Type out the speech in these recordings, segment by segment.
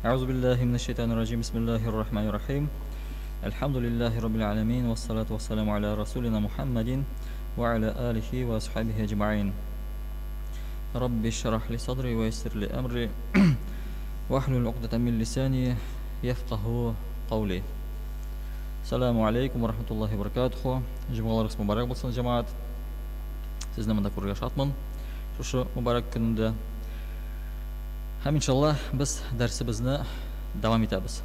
Әгъузу биллаһи минәш шайтанир раҗим. Бисмиллаһир рахманир рахим. Әлхәмдүлиллаһи раббил аламин вассалату вассаламу аля расулина Мухаммадин ва аля алихи ва асхабихи аҗмаин. Рабби шрах ли садри ва яссир ли амри вахлул уқдатан мин лисани яфкаху каули. Ассаламу алейкум ва рахматуллахи ва баракатуху. Җомгаларыгыз мөбарәк булсын, җәмәгать. Сезне монда күрергә шатмын. Шушы мөбарәк көнендә. Һәм иншалла без дәресебезне дәвам итәбез.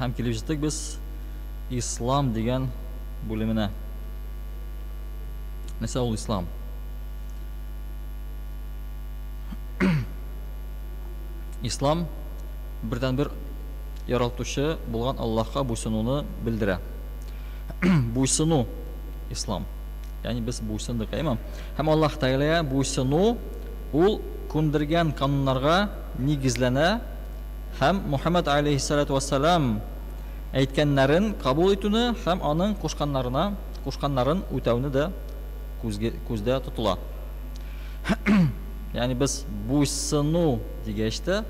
Һәм килеп җиттек без Ислам дигән бүлеменә. Нәрсә ул ислам? Ислам бердәнбер яралтучы булган Аллаһка буйсынуны белдерә. Буйсыну ислам. Ягъни без буйсындык, әйме? Һәм Аллаһ Тәгаләгә буйсыну ул күндергән кануннарга нигезләнә һәм Мухаммад алейһиссалату вассалам әйткәннәрен кабул итүне һәм аның кушканнарына кушканнарын үтәүне дә күзгә, күздә тотыла. Ягъни без буйсыну дигәч тә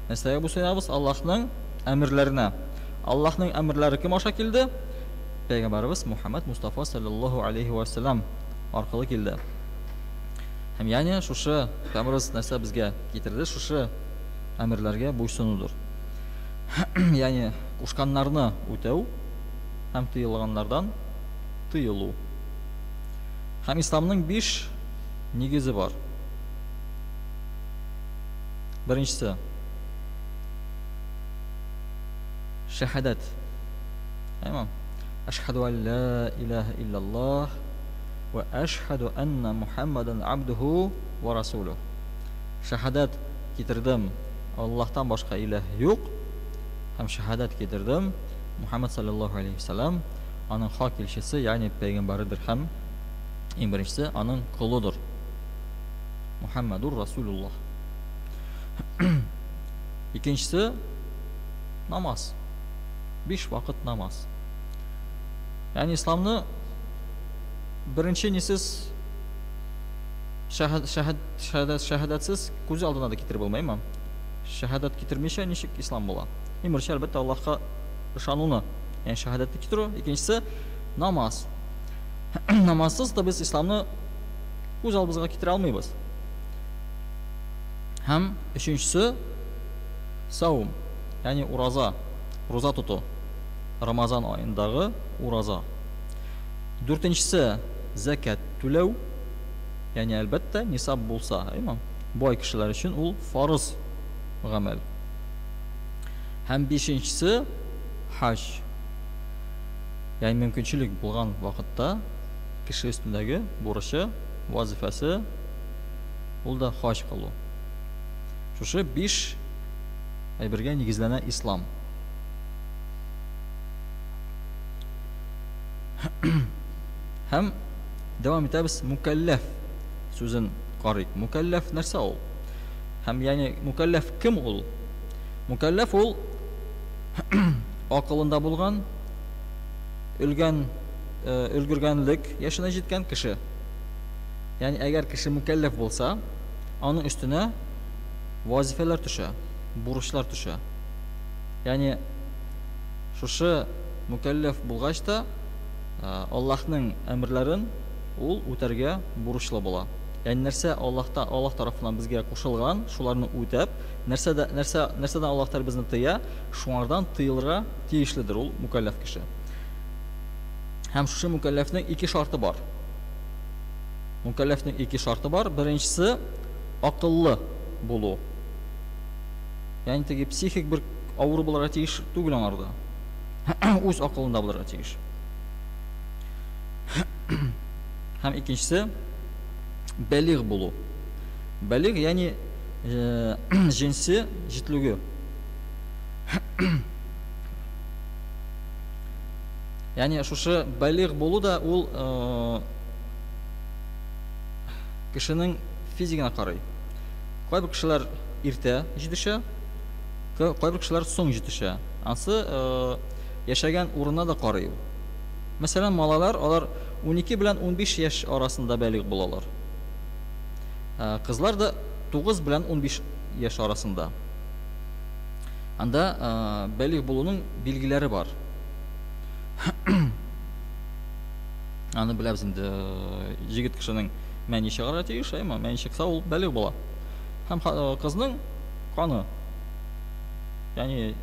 нәрсәгә буйсынабыз? Аллаһның әмерләренә. Аллаһның әмерләре кем аша килде? Пәйгамбәребез Мухаммад Мустафа саллаллаһу алейхи ва саллям аркылы килде. Һәм ягъни шушы пәйгамбәребез нәрсә безгә китерде? Шушы әмерләргә буйсынудыр. Ягъни кушканнарны үтәү һәм тыелганнардан тыелу. Һәм исламның биш нигезе бар. Беренчесе шәһадәт. Әйме? Әшһәду ан ла илаһа иллаллаһ ва әшһәду анна Мухаммадан абдуху ва расулух. Шәһадәт китердем, Аллаһтан башка илаһ юк. Һәм шәһадәт китердем, Мухаммад саллаллаһу алейхи вәсәләм аның хак илчесе, ягъни пәйгамбәридер һәм иң беренчесе аның колыдыр. Мухаммадур Расулуллаһ. Икенчесе намаз. Биш вакыт намаз. Ягъни исламны беренче нисез шәһәд, шәһәд, шәһәдәт, шәһәдәтсез күз алдына да китереп булмыймы? Шәһәдәт китермичә ничек ислам була? Иң беренче, әлбәттә, Аллаһка ышануны, ягъни шәһәдәтне китерү. Икенчесе намаз. Намазсыз да без исламны күз алдыбызга китерә алмыйбыз. Һәм өченчесе саум, ягъни ураза, руза тоту. Рамазан аендагы ураза. Дүртенчесе зәкят түләү, ягъни әлбәттә, нисаб булса, әйме? Бай кешеләр өчен ул фарыз гамәл. Һәм бишенчесе хаҗ. Ягъни мөмкинчелек булган вакытта кеше өстендәге бурычы, вазифасы ул да хаҗ кылу. Шушы биш әйбергә нигезләнә ислам. Һәм дәвам итәбез мукәлләф сүзен карыйк. Мукәлләф нәрсә ул? Һәм ягъни мукәлләф кем ул? Мукәлләф ул акылында булган, өлгән, өлгергәнлек яшенә җиткән кеше. Ягъни әгәр кеше мукәлләф булса, аның өстенә вазифалар төшә, бурычлар төшә. Ягъни шушы мукәлләф булгач та, Аллаһның әмерләрен ул үтәргә бурычлы була. Ягъни нәрсә Аллаһта Аллаһ тарафыннан безгә кушылган, шуларны үтәп, нәрсә дә нәрсә нәрсәдән Аллаһ Тәгалә безне тыя, шуңардан тыелырга тиешледер ул мукәлләф кеше. Һәм шушы мукәлләфнең ике шарты бар. Мукәлләфнең ике шарты бар. Беренчесе акыллы булу. Ягъни теге психик бер авыру булырга тиеш түгел аңарда. Үз акылында булырга тиеш. Һәм икенчесе бәлигъ булу. Бәлигъ, ягъни җенси җитлүге. Ягъни шушы бәлигъ булу да ул кешенең физигына карый. Кайбер кешеләр иртә җитешә, кайбер кешеләр соң җитешә. Ансы яшәгән урынына да карый ул. Мәсәлән, малайлар алар 12 белән 15 яшь арасында бәлигъ булалар. Кызлар да 9 белән 15 яшь арасында. Анда бәлигъ булуның билгеләре бар. Аны беләбез инде, җегет кешенең мәни чыгарга тиеш, әйме? Мәни чыкса, ул бәлигъ була. Һәм кызның каны, ягъни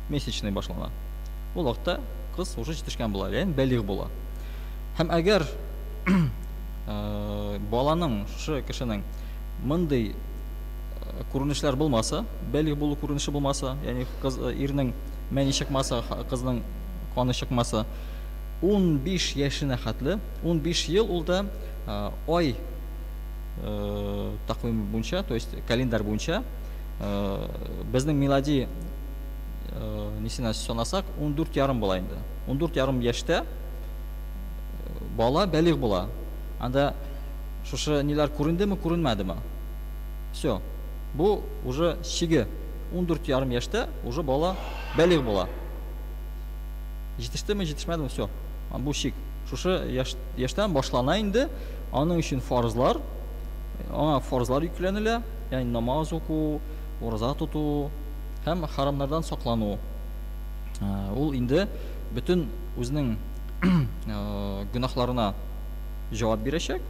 месячный башлана. Ул вакытта кыз уже җитешкән була, ягъни бәлигъ була. Һәм әгәр баланың, шушы кешенең мондый күренешләр булмаса, бәлигъ булу күренеше булмаса, ягъни кыз ирнең мәни чыкмаса, кызның каны чыкмаса, 15 яшенә хәтле, 15 ел ул да ай тәкъвим буенча, то есть календарь буенча, безнең милади нисенә санасак, 14 ярым була инде. 14 ярым яшьтә бала бәлигъ була. Анда шушы ниләр күрендеме, күренмәдеме? Все. Бу уже чиге. 14 ярым яшьтә уже бала бәлигъ була. Җитештеме, җитешмәдеме, все. Бу чик. Шушы яшьтән башлана инде. Аның өчен фарызлар, аңа фарызлар йөкләнелә, ягъни намаз уку, ураза тоту һәм харамнардан саклану. Ул инде бөтен үзенең гөнаһларына җавап бирәчәк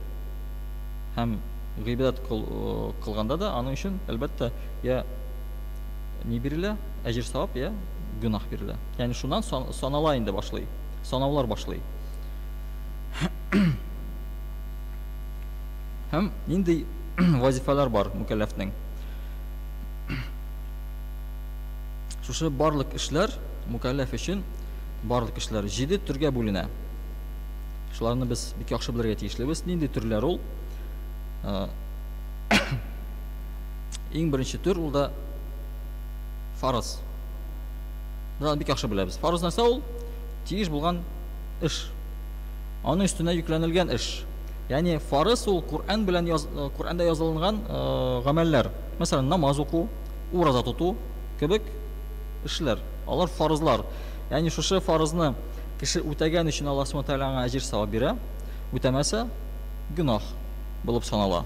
һәм гыйбадәт кылганда да аның өчен, әлбәттә, я ни бирелә, әҗер савап, я гөнаһ бирелә. Ягъни шуннан санала инде башлый, санаулар башлый. Һәм нинди вазифалар бар мөкәлләфнең? Шушы барлык эшләр мөкәлләф өчен барлык эшләр җиде төргә бүленә. Шуларны без бик яхшы белергә тиешлебез. Нинди төрләр ул? Иң беренче төр ул да фарыз. Без аны бик яхшы беләбез. Фарыз нәрсә ул? Тиеш булган эш. Аның өстенә йөкләнелгән эш. Ягъни фарыз ул Коръән белән яз, Коръәндә язылынган гамәлләр. Мәсәлән, намаз уку, ураза тоту кебек эшләр. Алар фарызлар. Ягъни шушы фарызны кеше үтәгән өчен Аллаһ Субхану тәгалә аңа әҗер савап бирә. Үтәмәсә, гөнаһ булып санала.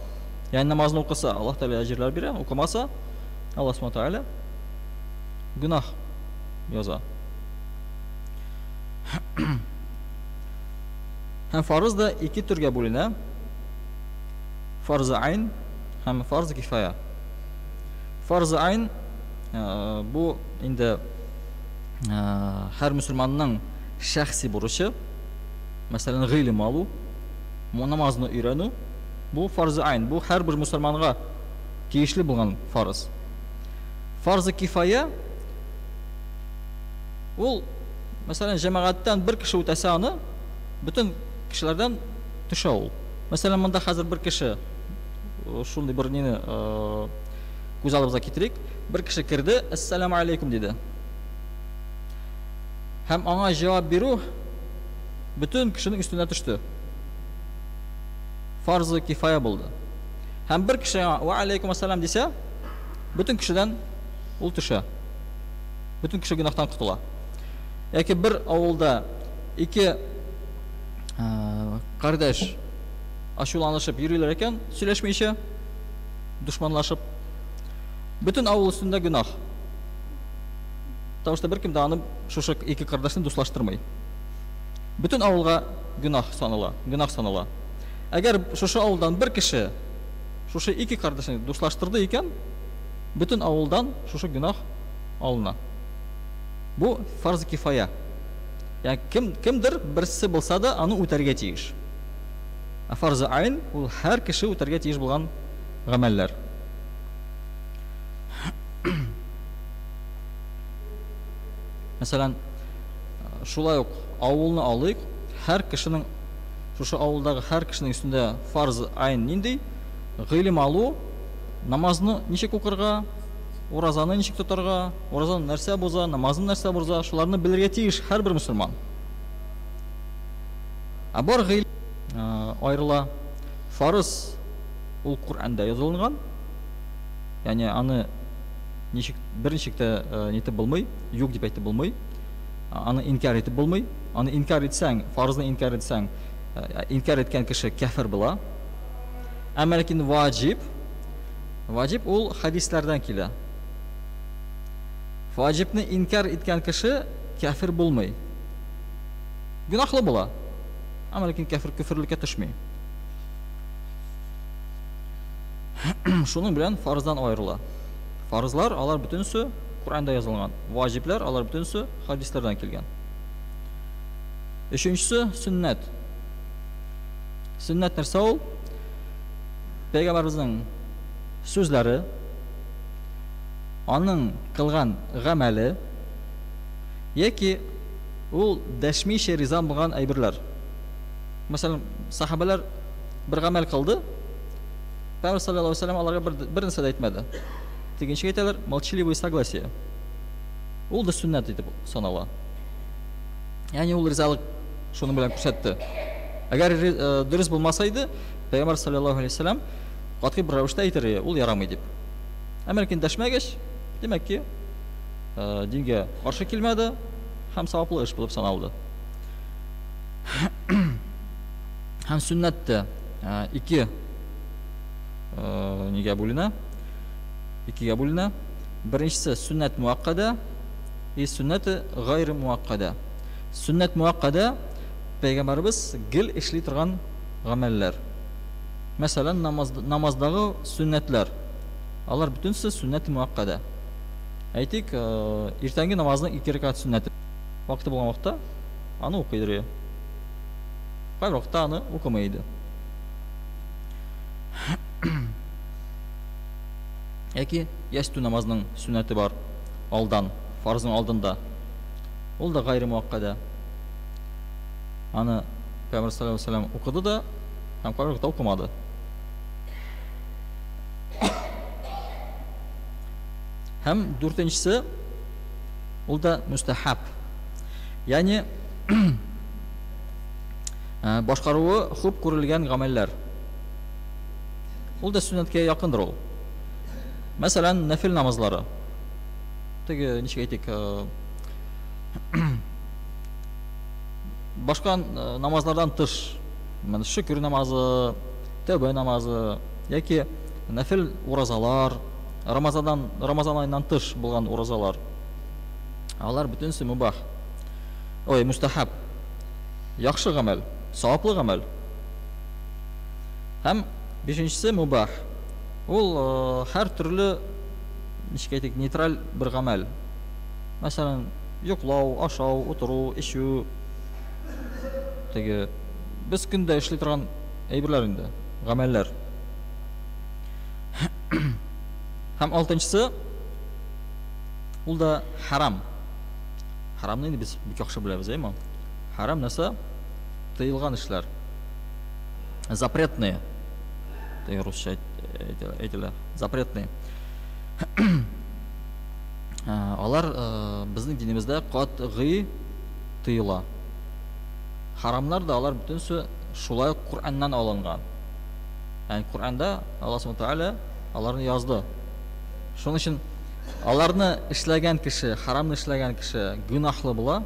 Ягъни намазны укыса, Аллаһ Тәгалә әҗерләр бирә, укымаса, Аллаһ Субхану тәгалә гөнаһ яза. Һәм фарыз да ике төргә бүленә. Фарзы айн һәм фарзы кифая. Фарзы айн бу инде һәр мөселманның шәхси бурычы. Мәсәлән, гыйлем алу, намазны өйрәнү, бу фарзы айн, бу һәрбер мөселманга тиешле булган фарыз. Фарзы кифая ул, мәсәлән, җәмәгатьтән бер кеше үтәсә аны, бөтен кешеләрдән төшә ул. Мәсәлән, монда хәзер бер кеше шундый бер нине күз алдыбызга китерик. Бер кеше керде, әссәламу алейкум диде. Һәм аңа җавап бирү бөтен кешенең өстенә төште. Фарзы кифая булды. Һәм бер кеше аңа ва алейкум ассалам дисә, бөтен кешедән ул төшә. Бөтен кеше гөнаһтан котыла. Яки бер авылда ике кардәш ачуланышып йөриләр икән, сөйләшмичә, дошманлашып, бөтен авыл өстендә гөнаһ. Потому что беркем дә аны шушы ике кардәшне дуслаштырмый. Бөтен авылга гөнаһ санала, гөнаһ санала. Әгәр шушы авылдан бер кеше шушы ике кардәшне дуслаштырды икән, бөтен авылдан шушы гөнаһ алына. Бу фарз кифая. Ягъни кем кемдер берсе булса да аны үтәргә тиеш. Ә фарзы айн ул һәр кеше үтәргә тиеш булган гамәлләр. Мәсәлән, шулай ук авылны алыйк, һәр кешенең шушы авылдагы һәр кешенең өстендә фарз айн нинди? Гыйлем алу, намазны ничек укырга, уразаны ничек тотарга, уразаны нәрсә боза, намазны нәрсә боза, шуларны белергә тиеш һәрбер мөселман. Ә бар гыйлем аерыла. Фарыз ул Коръәндә язылган. Ягъни аны ничек берничек тә нитеп булмый, юк дип әйтеп булмый. Аны инкяр итеп булмый. Аны инкяр итсәң, фарызны инкяр итсәң, инкяр иткән кеше кяфер була. Әмма ләкин ваҗиб. Ваҗиб ул хәдисләрдән килә. Ваҗибне инкяр иткән кеше кяфер булмый. Гөнаһлы була. Әмма ләкин кяфер көферлеккә төшми. Шуның белән фарыздан аерыла. Фарызлар алар бөтенесе Коръәндә язылган. Ваҗибләр алар бөтенесе хәдисләрдән килгән. Өченчесе сөннәт. Сөннәт нәрсә ул? Пәйгамбәребезнең сүзләре, аның кылган гамәле яки ул дәшмичә риза булган әйберләр. Мәсәлән, сахабәләр бер гамәл кылды, Пәйгамбәр саллаллаһу алейһи ва сәлләм аларга бер, бер нәрсә дә әйтмәде. Тик ничек әйтәләр? Молчаливое согласие. Ул да сөннәт итеп санала. Ягъни ул ризалык шуның белән күрсәтте. Әгәр дөрес булмаса иде, Пәйгамбәр саллаллаһу алейһи ва сәлләм катгый бер рәвештә әйтер иде, ул ярамый дип. Әмма ләкин дәшмәгәч, димәк ки, дингә каршы килмәде һәм саваплы эш булып саналды. Һәм сөннәт тә ике нигә бүленә? Икегә бүленә. Беренчесе сөннәт муаккада и сөннәте гайре муаккада. Сөннәт муаккада пәйгамбәребез гел эшли торган гамәлләр. Мәсәлән, намаз, намаздагы сөннәтләр. Алар бөтенесе сөннәт муаккада. Әйтик, иртәнге намазның ике рәкәгать сөннәте. Вакыты булган вакытта аны укыйдыр. Кайбер вакытта аны укымый иде. Яки ястү намазының сөннәте бар алдан, фарызның алдында. Ул да гайре муаккада. Аны Пәйгамбәр саллаллаһу алейһи вәсәлләм укыды да һәм кайбер вакытта укымады. Һәм дүртенчесе ул да мустахаб. Ягъни башкаруы хуп күрелгән гамәлләр. Ул да сөннәткә якындыр ул. Мәсәлән, нәфил намазлары. Теге, ничек әйтик, башка намазлардан тыш, менә шөкер намазы, тәүбә намазы яки нәфил уразалар, Рамазандан, Рамазан аеннан тыш булган уразалар. Алар бөтенесе мубах. Ой, мустахаб. Яхшы гамәл, саваплы гамәл. Һәм бишенчесе мубах. Ул һәр төрле, ничек әйтик, нейтраль бер гамәл. Мәсәлән, йоклау, ашау, утыру, эчү. Теге без көндә эшли торган әйберләр инде, гамәлләр. Һәм алтынчысы ул да харам. Харамны инде без бик яхшы беләбез, әйме? Харам нәрсә? Тыелган эшләр. Запретные. Теге русча әйтелә. Запретные. Алар безнең динебездә катгый тыела. Харамнар да алар бөтенесе шулай ук Коръәннән алынган. Ягъни Коръәндә Аллаһ Субхану Тәгалә аларны язды. Шуның өчен аларны эшләгән кеше, харамны эшләгән кеше гөнаһлы була.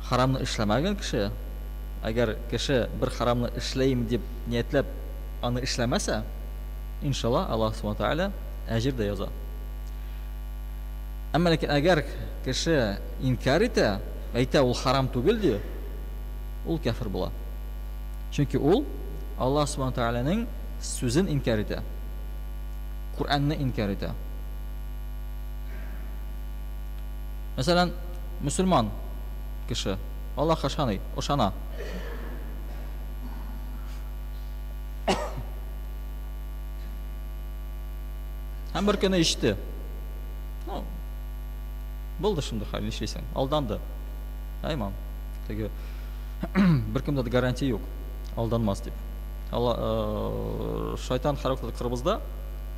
Харамны эшләмәгән кеше, әгәр кеше бер харамны эшләйм дип ниятләп аны эшләмәсә, иншалла Аллаһ Субхану Тәгалә әҗер дә яза. Әмма ләкин әгәр кеше инкяр итә, әйтә ул харам түгел ди, ул кяфер була. Чөнки ул Аллаһ Субхану Тәгаләнең сүзен инкяр итә. Коръәнне инкяр итә. Мәсәлән, мөселман кеше Аллаһка ышаный, ышана. Һәм бер көне иште. Ну, булды шундый хәл, нишлисең? Алданды. Әй, мам, теге беркемдә дә гарантия юк, алданмас дип. Алла, э, шайтан һәрвакытта кырыбызда,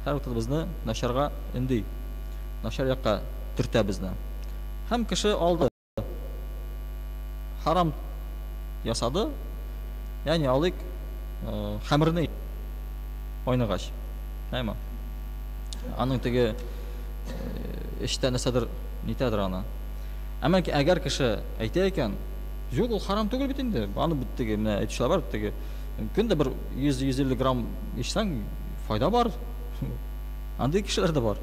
һәрвакытта безне начарга өнди, начар якка төртә безне. Һәм кеше алды. Харам ясады. Ягъни алыйк, э, хәмерне айныгач. Әйме? Аның теге э, эчтә нәрсәдер нитәдер аны. Әмма әгәр кеше әйтә икән, юк, ул харам түгел бит инде. Аны бит теге менә әйтүчеләр бар, теге көндә бер 100-150 грамм эчсәң, Файда бар. Андый кешеләр дә бар.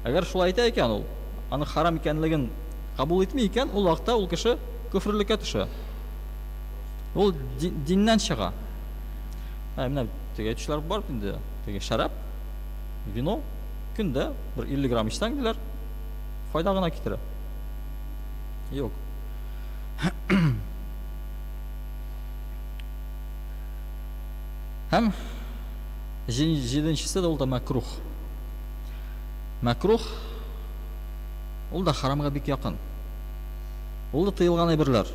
Әгәр шулай әйтә икән ул, аның харам икәнлеген кабул итми икән, ул вакытта ул кеше көферлеккә төшә. Ул диннән чыга. Ә менә теге әйтүчеләр бар инде, теге шәраб, вино көндә бер 50 грамм эчсәң диләр, файда гына китерә. Юк. Һәм җиденчесе дә ул да мәкрух. Мәкрух ул да харамга бик якын. Ул да тыелган әйберләр.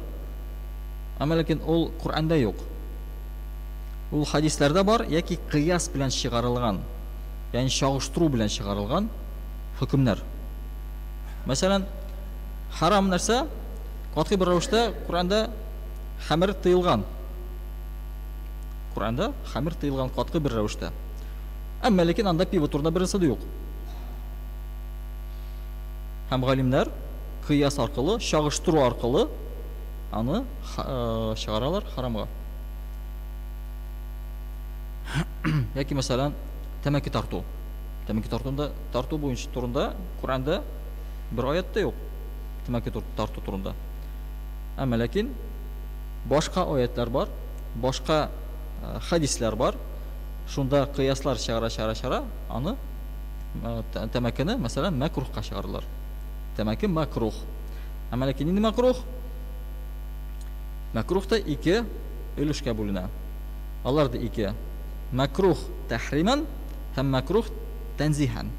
Әмма ләкин ул Коръәндә юк. Ул хәдисләрдә бар яки кыяс белән чыгарылган, ягъни чагыштыру белән чыгарылган хөкемнәр. Мәсәлән, харам нәрсә катгый бер рәвештә Коръәндә хәмер тыелган. Коръәндә хәмер тыелган катгый бер рәвештә. Әмма ләкин анда пиво турында бернәрсә дә юк. Һәм галимнәр кыяс аркылы, чагыштыру аркылы аны чыгаралар харамга. Яки мәсәлән, тәмәке тарту. Тәмәке тартуында тарту буенча турында Коръәндә бер аят та юк. Тәмәке тарту турында. Әмма ләкин башка аятлар бар, башка хәдисләр бар. Шунда кыяслар чыгара чыгара чыгара аны тәмәкене, мәсәлән, мәкрухка чыгардылар. Тәмәке мәкрух. Әмма ләкин нинди мәкрух? Мәкрух та ике өлешкә бүленә. Алар да ике. Мәкрух тәхримән һәм мәкрух тәнзиһән.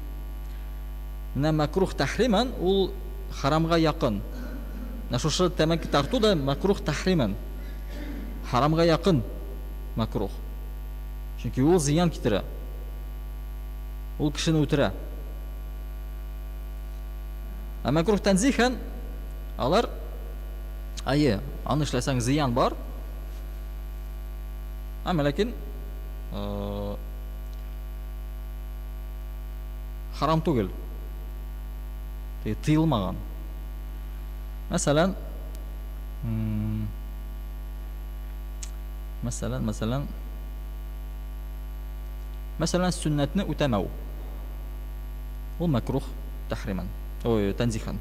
Менә мәкрух тәхримән ул харамга якын. Менә шушы тәмәке тарту да мәкрух тәхримән. Харамга якын мәкрух. Чөнки ул зыян китерә. Ул кешене үтерә. Ә мәкрух тәнзиһән алар әйе, аны эшләсәң зыян бар. Әмма ләкин харам түгел. Тыелмаган. Мәсәлән, мәсәлән, мәсәлән, мәсәлән, сөннәтне үтәмәү. Ул мәкрух тәхримән. Ой, тәнзихан.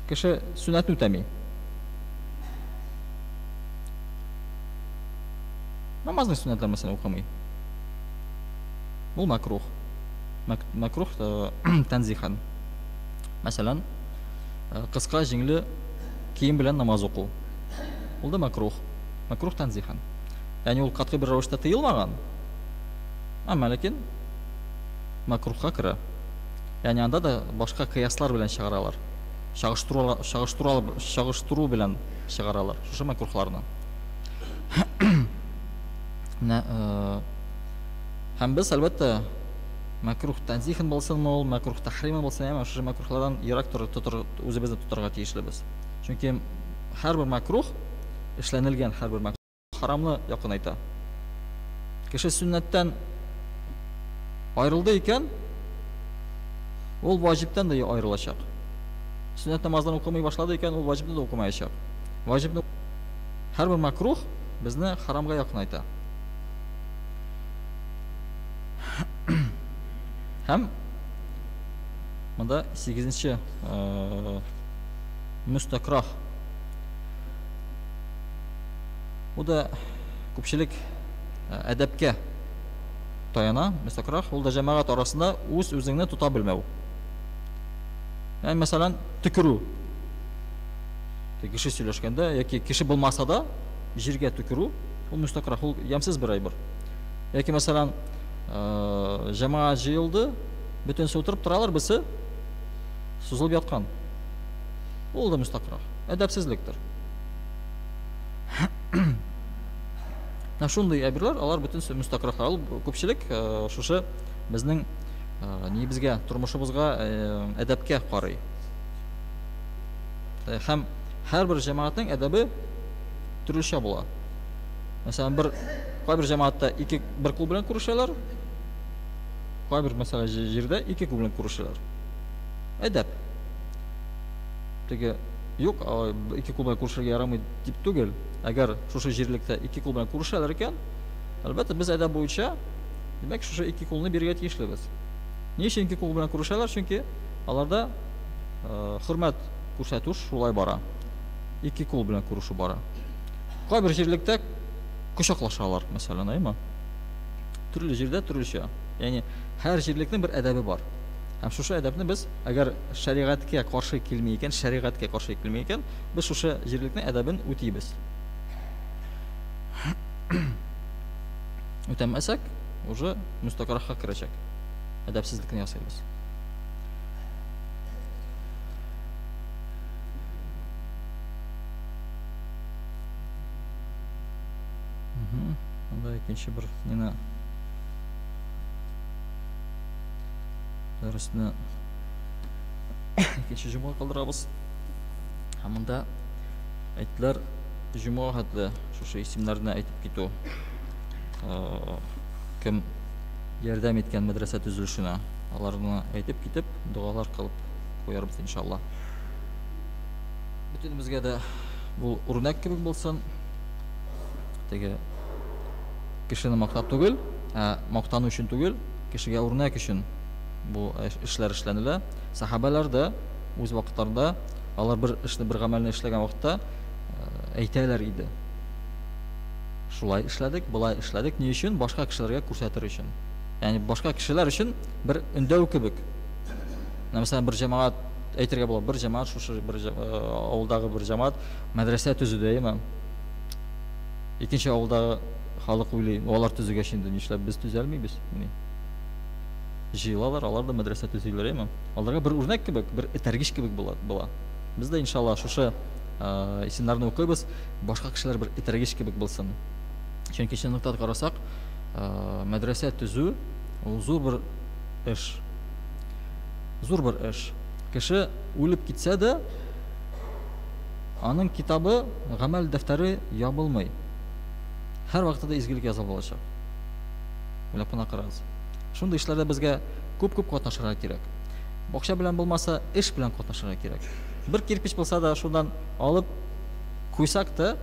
Кеше сөннәтне үтәми. Намазның сөннәтләрен мәсәлән укымый. Ул мәкрух. Мәкрух тәнзихан. Мәсәлән, кыска җиңле кием белән намаз уку. Ул да мәкрух. Мәкрух тәнзихан. Ягъни ул катгый бер рәвештә тыелмаган. Әмма ләкин мәкрухка керә. Ягъни анда да башка кыяслар белән чыгаралар. Чагыштыру, чагыштыру, чагыштыру белән чыгаралар шушы мәкрухларны. Менә һәм без әлбәттә мәкрух тәнзиһен булсынмы ул, мәкрух тәхримы булсын, әмма шушы мәкрухлардан ерак тор, тотыр, үзебезне тотарга тиешлебез. Чөнки һәрбер мәкрух эшләнелгән һәрбер мәкрух харамны якынайта. Кеше сөннәттән аерылды икән, ул ваҗибтән дә аерылачак. Сөннәт намазын укымый башлады икән, ул ваҗибны да укымаячак. Ваҗибны һәрбер мәкрух безне харамга якынайта. Һәм монда 8-нче мөстәкрах. Бу да күпчелек әдәпкә таяна, мөстәкрах. Ул да җәмәгать арасында үз-үзеңне тота белмәү. Ягъни, мәсәлән, төкерү. Кеше сөйләшкәндә яки кеше булмаса да җиргә төкерү, ул мөстәкрах, ул ямьсез бер әйбер. Яки, мәсәлән, җәмәгать җыелды, бөтенесе утырып торалар, берсе сузылып яткан. Ул да мөстәкрах, әдәпсезлектер. Менә шундый әйберләр, алар бөтенесе мөстәкрахлар. Ул күпчелек шушы безнең ниебезгә, тормышыбызга, әдәпкә карый. Һәм һәрбер җәмәгатьнең әдәбе төрлечә була. Мәсәлән, бер кайбер җәмәгатьтә ике бер кул белән күрешәләр, кайбер мәсәлән җирдә ике кул белән күрешәләр. Әдәп. Теге юк, ике кул белән күрешергә ярамый дип түгел. Әгәр шушы җирлектә ике кул белән күрешәләр икән, әлбәттә, без әдәп буенча Димәк, шушы ике кулны бирергә тиешлебез. Ни өчен ике кул белән күрешәләр? Чөнки аларда хөрмәт күрсәтү шулай бара. Ике кул белән күрешү бара. Кайбер җирлектә кочаклашалар, мәсәлән, әйме? Төрле җирдә төрлечә. Ягъни һәр җирлекнең бер әдәбе бар. Һәм шушы әдәпне без, әгәр шәригатькә каршы килми икән, шәригатькә каршы килми икән, без шушы җирлекнең әдәбен үтибез. Үтәмәсәк, уже мөстәкрахка керәчәк. Әдәпсезлекне ясыйбыз. Анда икенче бер нина дәресне икенче җомга калдырабыз. Һәм монда әйттеләр, җомга хәтле шушы исемнәрне әйтеп китү. Кем ярдәм иткән мәдрәсә төзелешенә, аларны әйтеп китеп, догалар кылып куярбыз иншалла. Бөтенебезгә дә бу үрнәк кебек булсын. Теге кешене мактап түгел, ә мактану өчен түгел, кешегә үрнәк өчен бу эшләр эшләнелә. Сахабәләр дә үз вакытларында алар бер эшне, бер гамәлне эшләгән вакытта әйтәләр иде. Шулай эшләдек, болай эшләдек. Ни өчен? Башка кешеләргә күрсәтер өчен. Ягъни башка кешеләр өчен бер өндәү кебек. Мәсәлән, бер җәмәгать әйтергә була, бер җәмәгать шушы бер авылдагы бер җәмәгать мәдрәсә төзеде, әйеме? Икенче авылдагы халык уйлый, алар төзегәч инде нишләп без төзәлмибез? Мени? Җыелалар, алар да мәдрәсә төзиләр, әйеме? Аларга бер үрнәк кебек, бер этәргеч кебек була. Без дә иншалла шушы исемнәрне укыйбыз, башка кешеләр бер этәргеч кебек булсын. Чөнки чынлыкта карасак, мәдрәсә төзү ул зур бер эш. Зур бер эш. Кеше үлеп китсә дә, аның китабы, гамәл дәфтәре ябылмый. Һәр вакытта да изгелек язылып булачак. Уйлап кына карагыз. Шундый эшләрдә безгә күп-күп катнашырга кирәк. Бакча белән булмаса, эш белән катнашырга кирәк. Бер кирпич булса да, шуннан алып куйсак та,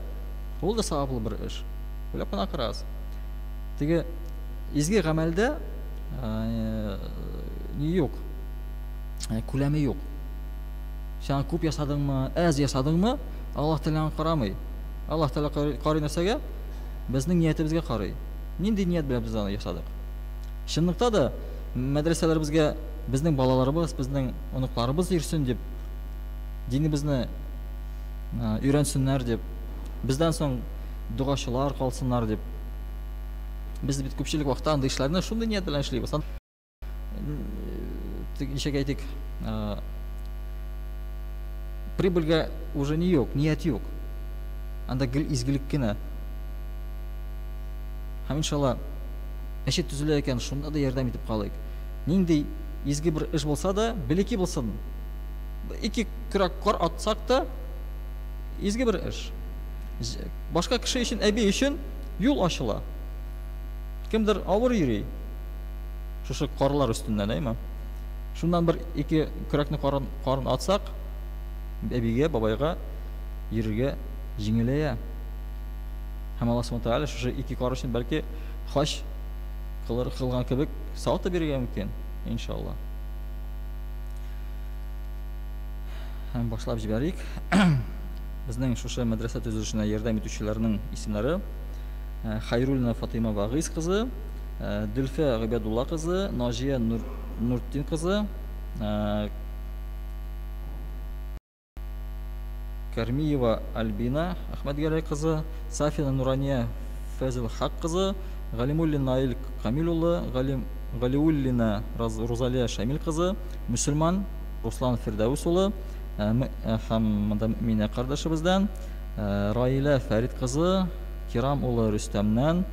ул да саваплы бер эш. Уйлап кына карагыз. Теге изге гамәлдә ни юк, күләме юк. Сен күп ясадыңмы, әз ясадыңмы, Аллаһ Тәгалә аңа карамый. Аллаһ Тәгалә карый нәрсәгә? Безнең ниятебезгә карый. Нинди ният белән без аны ясадык? Чынлыкта да мәдрәсәләребезгә безнең балаларыбыз, безнең оныкларыбыз йөрсен дип, динебезне өйрәнсеннәр дип, бездән соң догачылар калсыннар дип. Без бит күпчелек вакытта андый эшләрне шундый ният белән эшлибез. Ничек әйтик, прибыльгә уже не юк, ният юк. Анда гел изгелек кенә. Һәм иншалла, мәчет төзелә икән, шунда да ярдәм итеп калыйк. Нинди изге бер эш булса да, белеки булсын. Ике көрәк кар атсак та, изге бер эш. Башка кеше өчен, әби өчен юл ачыла. Кемдер авыр йөри. Шушы карлар өстеннән, әйме? Шуннан бер ике көрәкне карын атсак, әбигә, бабайга йөрергә җиңеләя. Һәм Аллаһ Субхану Тәгалә шушы ике кар өчен бәлки хаҗ кылыр кылган кебек савап та бирергә мөмкин, иншалла. Һәм башлап җибәрик. Безнең шушы мәдрәсә төзелешенә ярдәм итүчеләрнең исемнәре Хайруллина Фатыйма Вагыйз кызы, Дөлфә Гыйбадулла кызы, Наҗия Нуртдин кызы, Кәрмиева Альбина Әхмәтгәрәй кызы, Сафина Нурания Фәзелхак кызы, Галимуллин Наил Камил улы, Галиуллина Рузалия Шамил кызы, Мөселман Руслан Фирдәүс улы һәм монда Мөэминә кардәшебездән, Раилә Фәрит кызы, Кирам улы Рөстәмнән,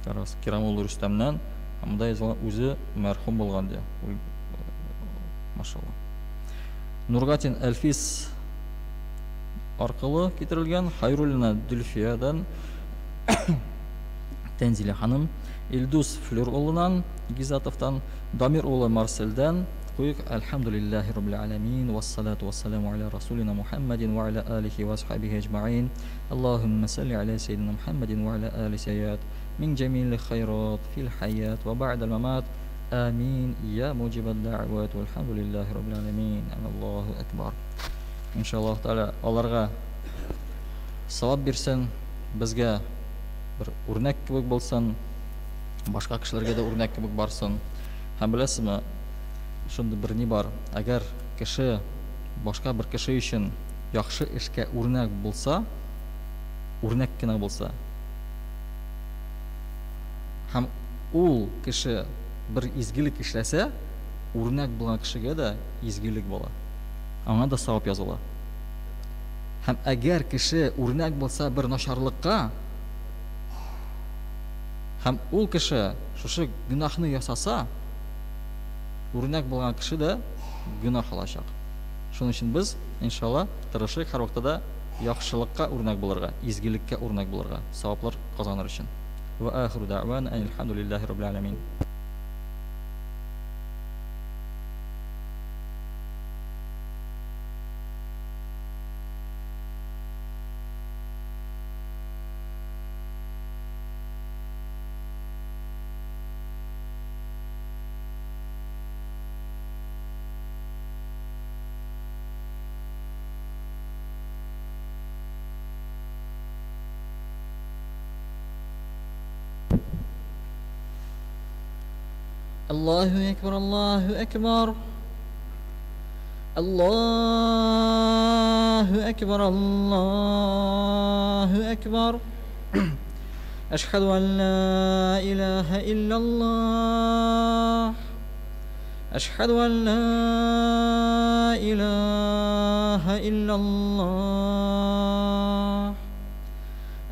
Карагыз, Кирам улы Рөстәмнән, монда язылган үзе мәрхүм булган ди. Машалла. Нургатин Әлфис аркылы китерелгән Хайруллина Дөлфиядән Тәнзилә ханым, Илдус Флюр улынан, Гизатовтан, Дамир улы Марсельдән, әйтеп куйык. Әлхәмдүлилләһи раббил аләмин, вассалату вассаламу аля расулина Мухаммадин ва аля алихи ва асхабихи әҗмәгыйн. Аллаһумма салли аля сәйдина Мухаммадин ва аля али сәйят мин җәмил хайрат фил хаят ва ба'дал мамат. Амин. Я муҗибад дәгъват. Вальхамдулиллаһи раббил аләмин. Аллаһу акбар. Иншаллаһ Тәгалә аларга савап бирсен, безгә бер үрнәк кебек булсын, башка кешеләргә дә үрнәк кебек барсын. Һәм беләсезме, шундый бер ни бар, әгәр кеше башка бер кеше өчен яхшы эшкә үрнәк булса, үрнәк кенә булса, һәм ул кеше бер изгелек эшләсә, үрнәк булган кешегә дә изгелек була. Аңа да савап языла. Һәм әгәр кеше үрнәк булса бер начарлыкка, һәм ул кеше шушы гөнаһны ясаса, үрнәк булган кеше дә гөнаһ алачак. Шуның өчен без, иншалла, тырышыйк һәрвакытта да яхшылыкка үрнәк булырга, изгелеккә үрнәк булырга, саваплар казаныр өчен. Вә ахиру дәгъвана әнилхәмдүлилләһи раббил аләмин. Аллаһу әкбәр, Аллаһу әкбәр. Аллаһу әкбәр, Аллаһу әкбәр. Әшһәду ан ла илаһа иллаллаһ. Әшһәду ан ла илаһа иллаллаһ.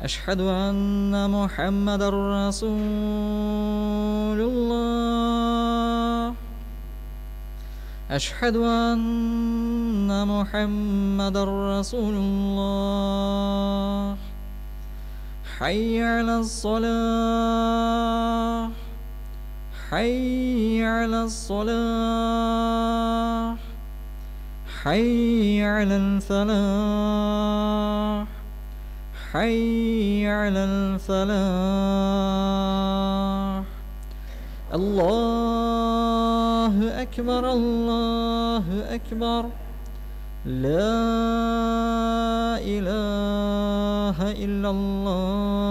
Әшһәду анна Мухаммадар Расулуллаһ. Әшһәду анна Мухаммадар Расулуллаһ. Хәйя алас-салах. Хәйя алас-салах. Хәйя алал-фалах. Хәйя алал-фалах. Аллаһу әкбәр, Аллаһу әкбәр. Ла илаһа иллаллаһ.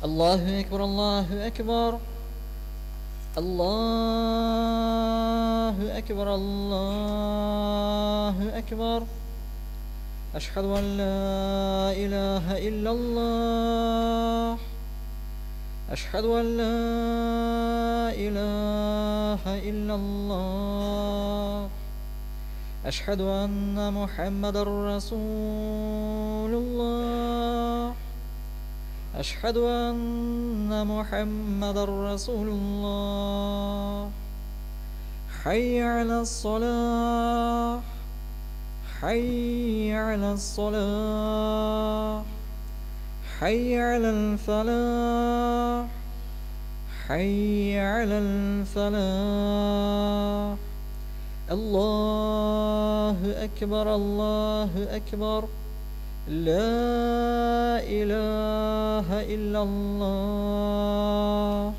الله أكبر الله أكبر الله أكبر الله أكبر أشهد أن لا إله إلا الله أشهد أن لا إله إلا الله أشهد أن محمدا رسول الله أشهد أن محمدا رسول الله حي على الصلاة حي على الصلاة حي على الفلاح حي على الفلاح الله أكبر الله أكبر لا إله إلا الله.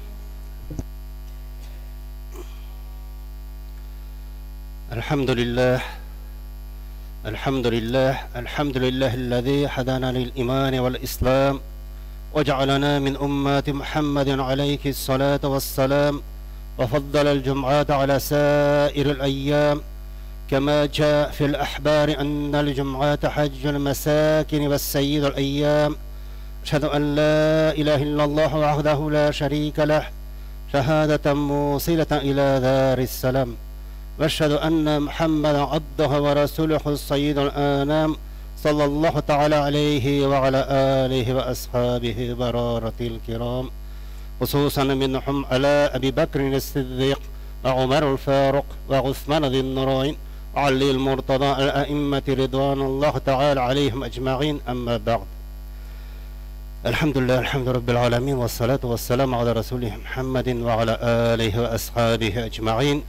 الحمد لله الحمد لله الحمد لله الذي هدانا للإيمان والإسلام وجعلنا من أمة محمد عليه الصلاة والسلام وفضل الجمعة على سائر الأيام كما جاء في الأحبار أن الجمعة حج المساكن والسيد الأيام. أشهد أن لا إله إلا الله وحده لا شريك له شهادة موصلة إلى دار السلام، وأشهد أن محمدا عبده ورسوله السيد الأنام صلى الله تعالى عليه وعلى آله وأصحابه برارة الكرام، خصوصا منهم على أبي بكر الصديق وعمر الفاروق وعثمان ذي النورين وعلي المرتضى الأئمة رضوان الله تعالى عليهم أجمعين. أما بعد، الحمد لله الحمد رب العالمين والصلاة والسلام على رسوله محمد وعلى آله وأصحابه أجمعين.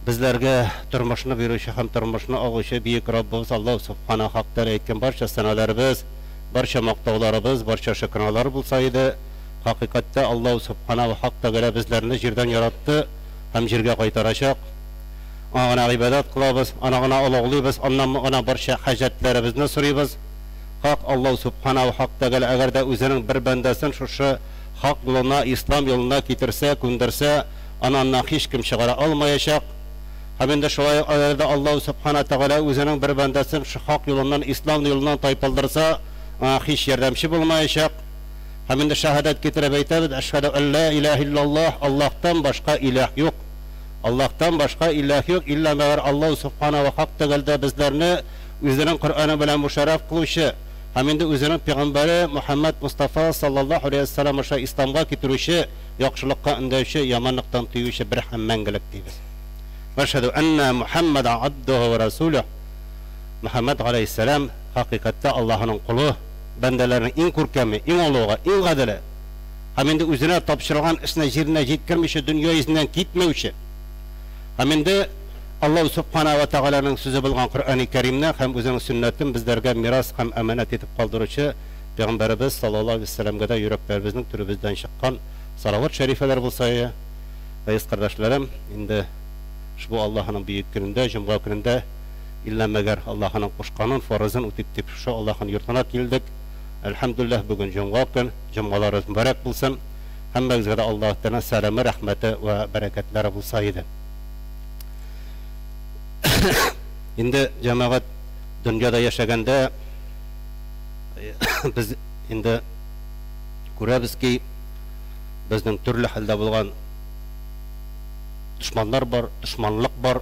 Bizlarga turmushni beruvchi ham turmushni og'uvchi buyuk Robbimiz Alloh subhanahu haq taolo aytgan barcha sanalarimiz, barcha maqtovlarimiz, barcha shukronalar bo'lsa edi. Haqiqatda Alloh subhanahu haq taolo bizlarni yerdan yaratdi, ham yerga qaytarajak. Ona ibodat qilamiz, ona ulug'laymiz, ondan barcha hojatlarimizni so'raymiz. Haq Alloh subhanahu haq taolo agarda o'zining bir bandasini shu haq yo'lina, islom yo'lina ketirsa, ko'ndirsa, anandan hech kim chiqara olmayajak. Hem endi şulay agarda Alloh subhanahu taolo o'zining bir bandasini shu haq yo'lidan, islom yo'lidan taypildirsa, hech yordamchi bo'lmayajak. Hem endi shahodat keltirib aytamiz: ashhadu an la ilaha illalloh, Allohdan boshqa iloh yo'q. Allohdan boshqa iloh yo'q, illa magar Alloh subhanahu va haq taoloda bizlarni o'zining Qur'oni bilan musharraf qiluvchi, hem endi o'zining payg'ambari Muhammad Mustafa sallallohu alayhi vasallam o'sha islomga keltiruvchi, yaxshilikqa undovchi, yomonlikdan tiyuvchi bir ham mangulik deymiz. Aşhadu anna Muhammadan abduhu va rasuluh. Muhammad alayhissalom haqiqatda Allohning quli, bandalarning eng ko'rkami, eng ulug'i, eng adili. Ham endi o'zina topshirilgan ishni yerine yetkazmishi, dunyo izidan ketmovchi. Ham endi Alloh subhanahu va taoloning so'zi bo'lgan Qur'oni Karimni ham o'zining sunnatini bizlarga meros ham amonat etib qoldiruvchi payg'ambarimiz sallallohu alayhi vasallamga da yuraklarimizning turibizdan chiqqan salovat sharifalar bo'lsa. Aziz qardoshlarim, endi ushbu Allohning buyuk kunida, juma kunida illa magar Allohning qo'shqanun farzini o'tib deb shu Allohning yurtuna keldik. Alhamdulillah, bugun juma kun, jumalarimiz muborak bo'lsin. Hammamizga Allohdan salami, rahmati va barakatlari bo'lsa edi. Endi jamoat dunyoda yashaganda biz endi ko'ramizki, bizning turli holda bo'lgan dushmanlar bor, dushmanlik bor.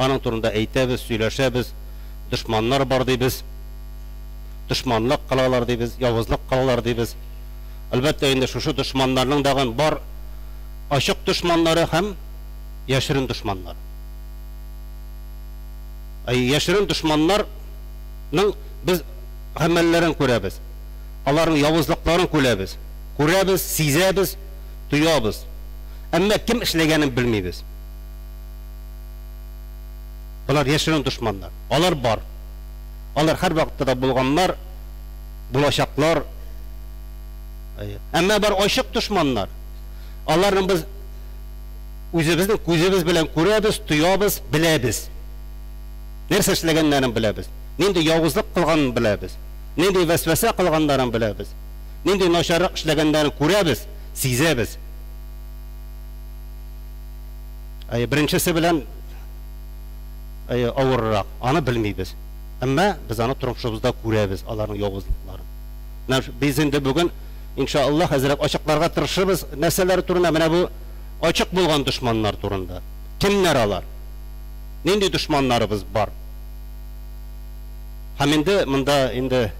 Aning turida aytamiz, so'ylashamiz, dushmanlar bor deymiz, dushmanlik qilalar deymiz, yovuzlik qilalar deymiz. Albatta endi shu dushmanlarning dag'in bor ochiq dushmanlari ham yashirin dushmanlar. Ay yashirin dushmanlarning biz amallarini ko'ramiz, ularning yovuzliklarini ko'ramiz, ko'ramiz, sezamiz, tuyamiz. Ammo kim ishlaganini bilmaymiz. Bular yashirin dushmanlar. Ular bor. Ular har vaqtda da bo'lganlar, bo'lashaqlar. Ammo bor ochiq dushmanlar. Ularni biz o'zimizning ko'zimiz bilan ko'ramiz, tuyamiz, bilamiz. Narsa ishlaganlarini bilamiz. Nenda yovuzlik qilganini bilamiz. Nenda vasvasa qilganlarini bilamiz. Нинди начаррак эшләгәннәрен күрәбез, сизәбез. Әйе, беренчесе белән әйе, авыррак, аны белмибез. Әмма без аны тормышыбызда күрәбез, аларның явызлыкларын. Менә без инде бүген, иншаллаһ, әзрәк ачыкларга тырышырбыз нәрсәләр турында, менә бу ачык булган дошманнар турында. Кемнәр алар? Нинди дошманнарыбыз бар? Һәм инде монда инде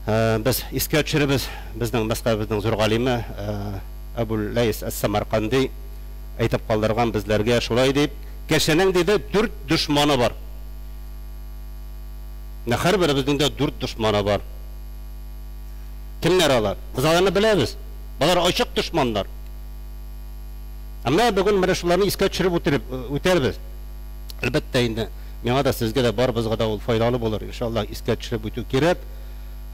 без искә төшеребез, безнең мәзһәбебезнең зур галиме Әбул Ләйс әс-Самарканди әйтеп калдырган безләргә шулай дип, кешенең диде дүрт дошманы бар. Менә һәрберебезнең дә дүрт дошманы бар. Кемнәр алар? Без аларны беләбез. Болар ачык дошманнар. Әмма бүген менә шуларны искә төшереп үтереп үтәрбез. Әлбәттә инде, миңа да, сезгә дә, барыбызга да ул файдалы булыр, иншаллаһ, искә төшереп үтү кирәк.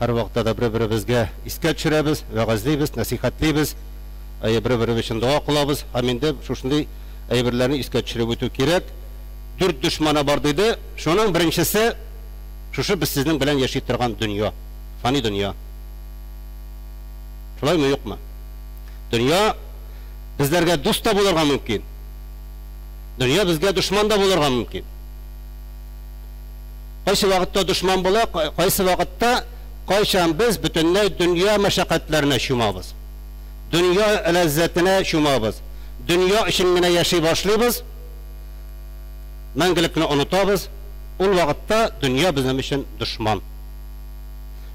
Һәрвакытта да бер-беребезгә искә төшерәбез, вәгазьлибез, нәсыйхәтлибез, әйе, бер-беребез өчен дога кылабыз һәм инде шушындый әйберләрне искә төшереп үтү кирәк. Дүрт дошманы бар диде. Шуның беренчесе, шушы без сезнең белән яши торган дөнья, фани дөнья. Шулаймы, юкмы? Дөнья безләргә дус та булырга мөмкин. Дөнья безгә дошман да булырга мөмкин. Кайсы вакытта дошман була, кайсы вакытта, кайчан без бөтенләй дөнья мәшәкатьләренә чумабыз. Дөнья ләззәтенә чумабыз. Дөнья өчен генә яши башлыйбыз. Мәңгелекне онытабыз. Ул вакытта дөнья безнең өчен дошман.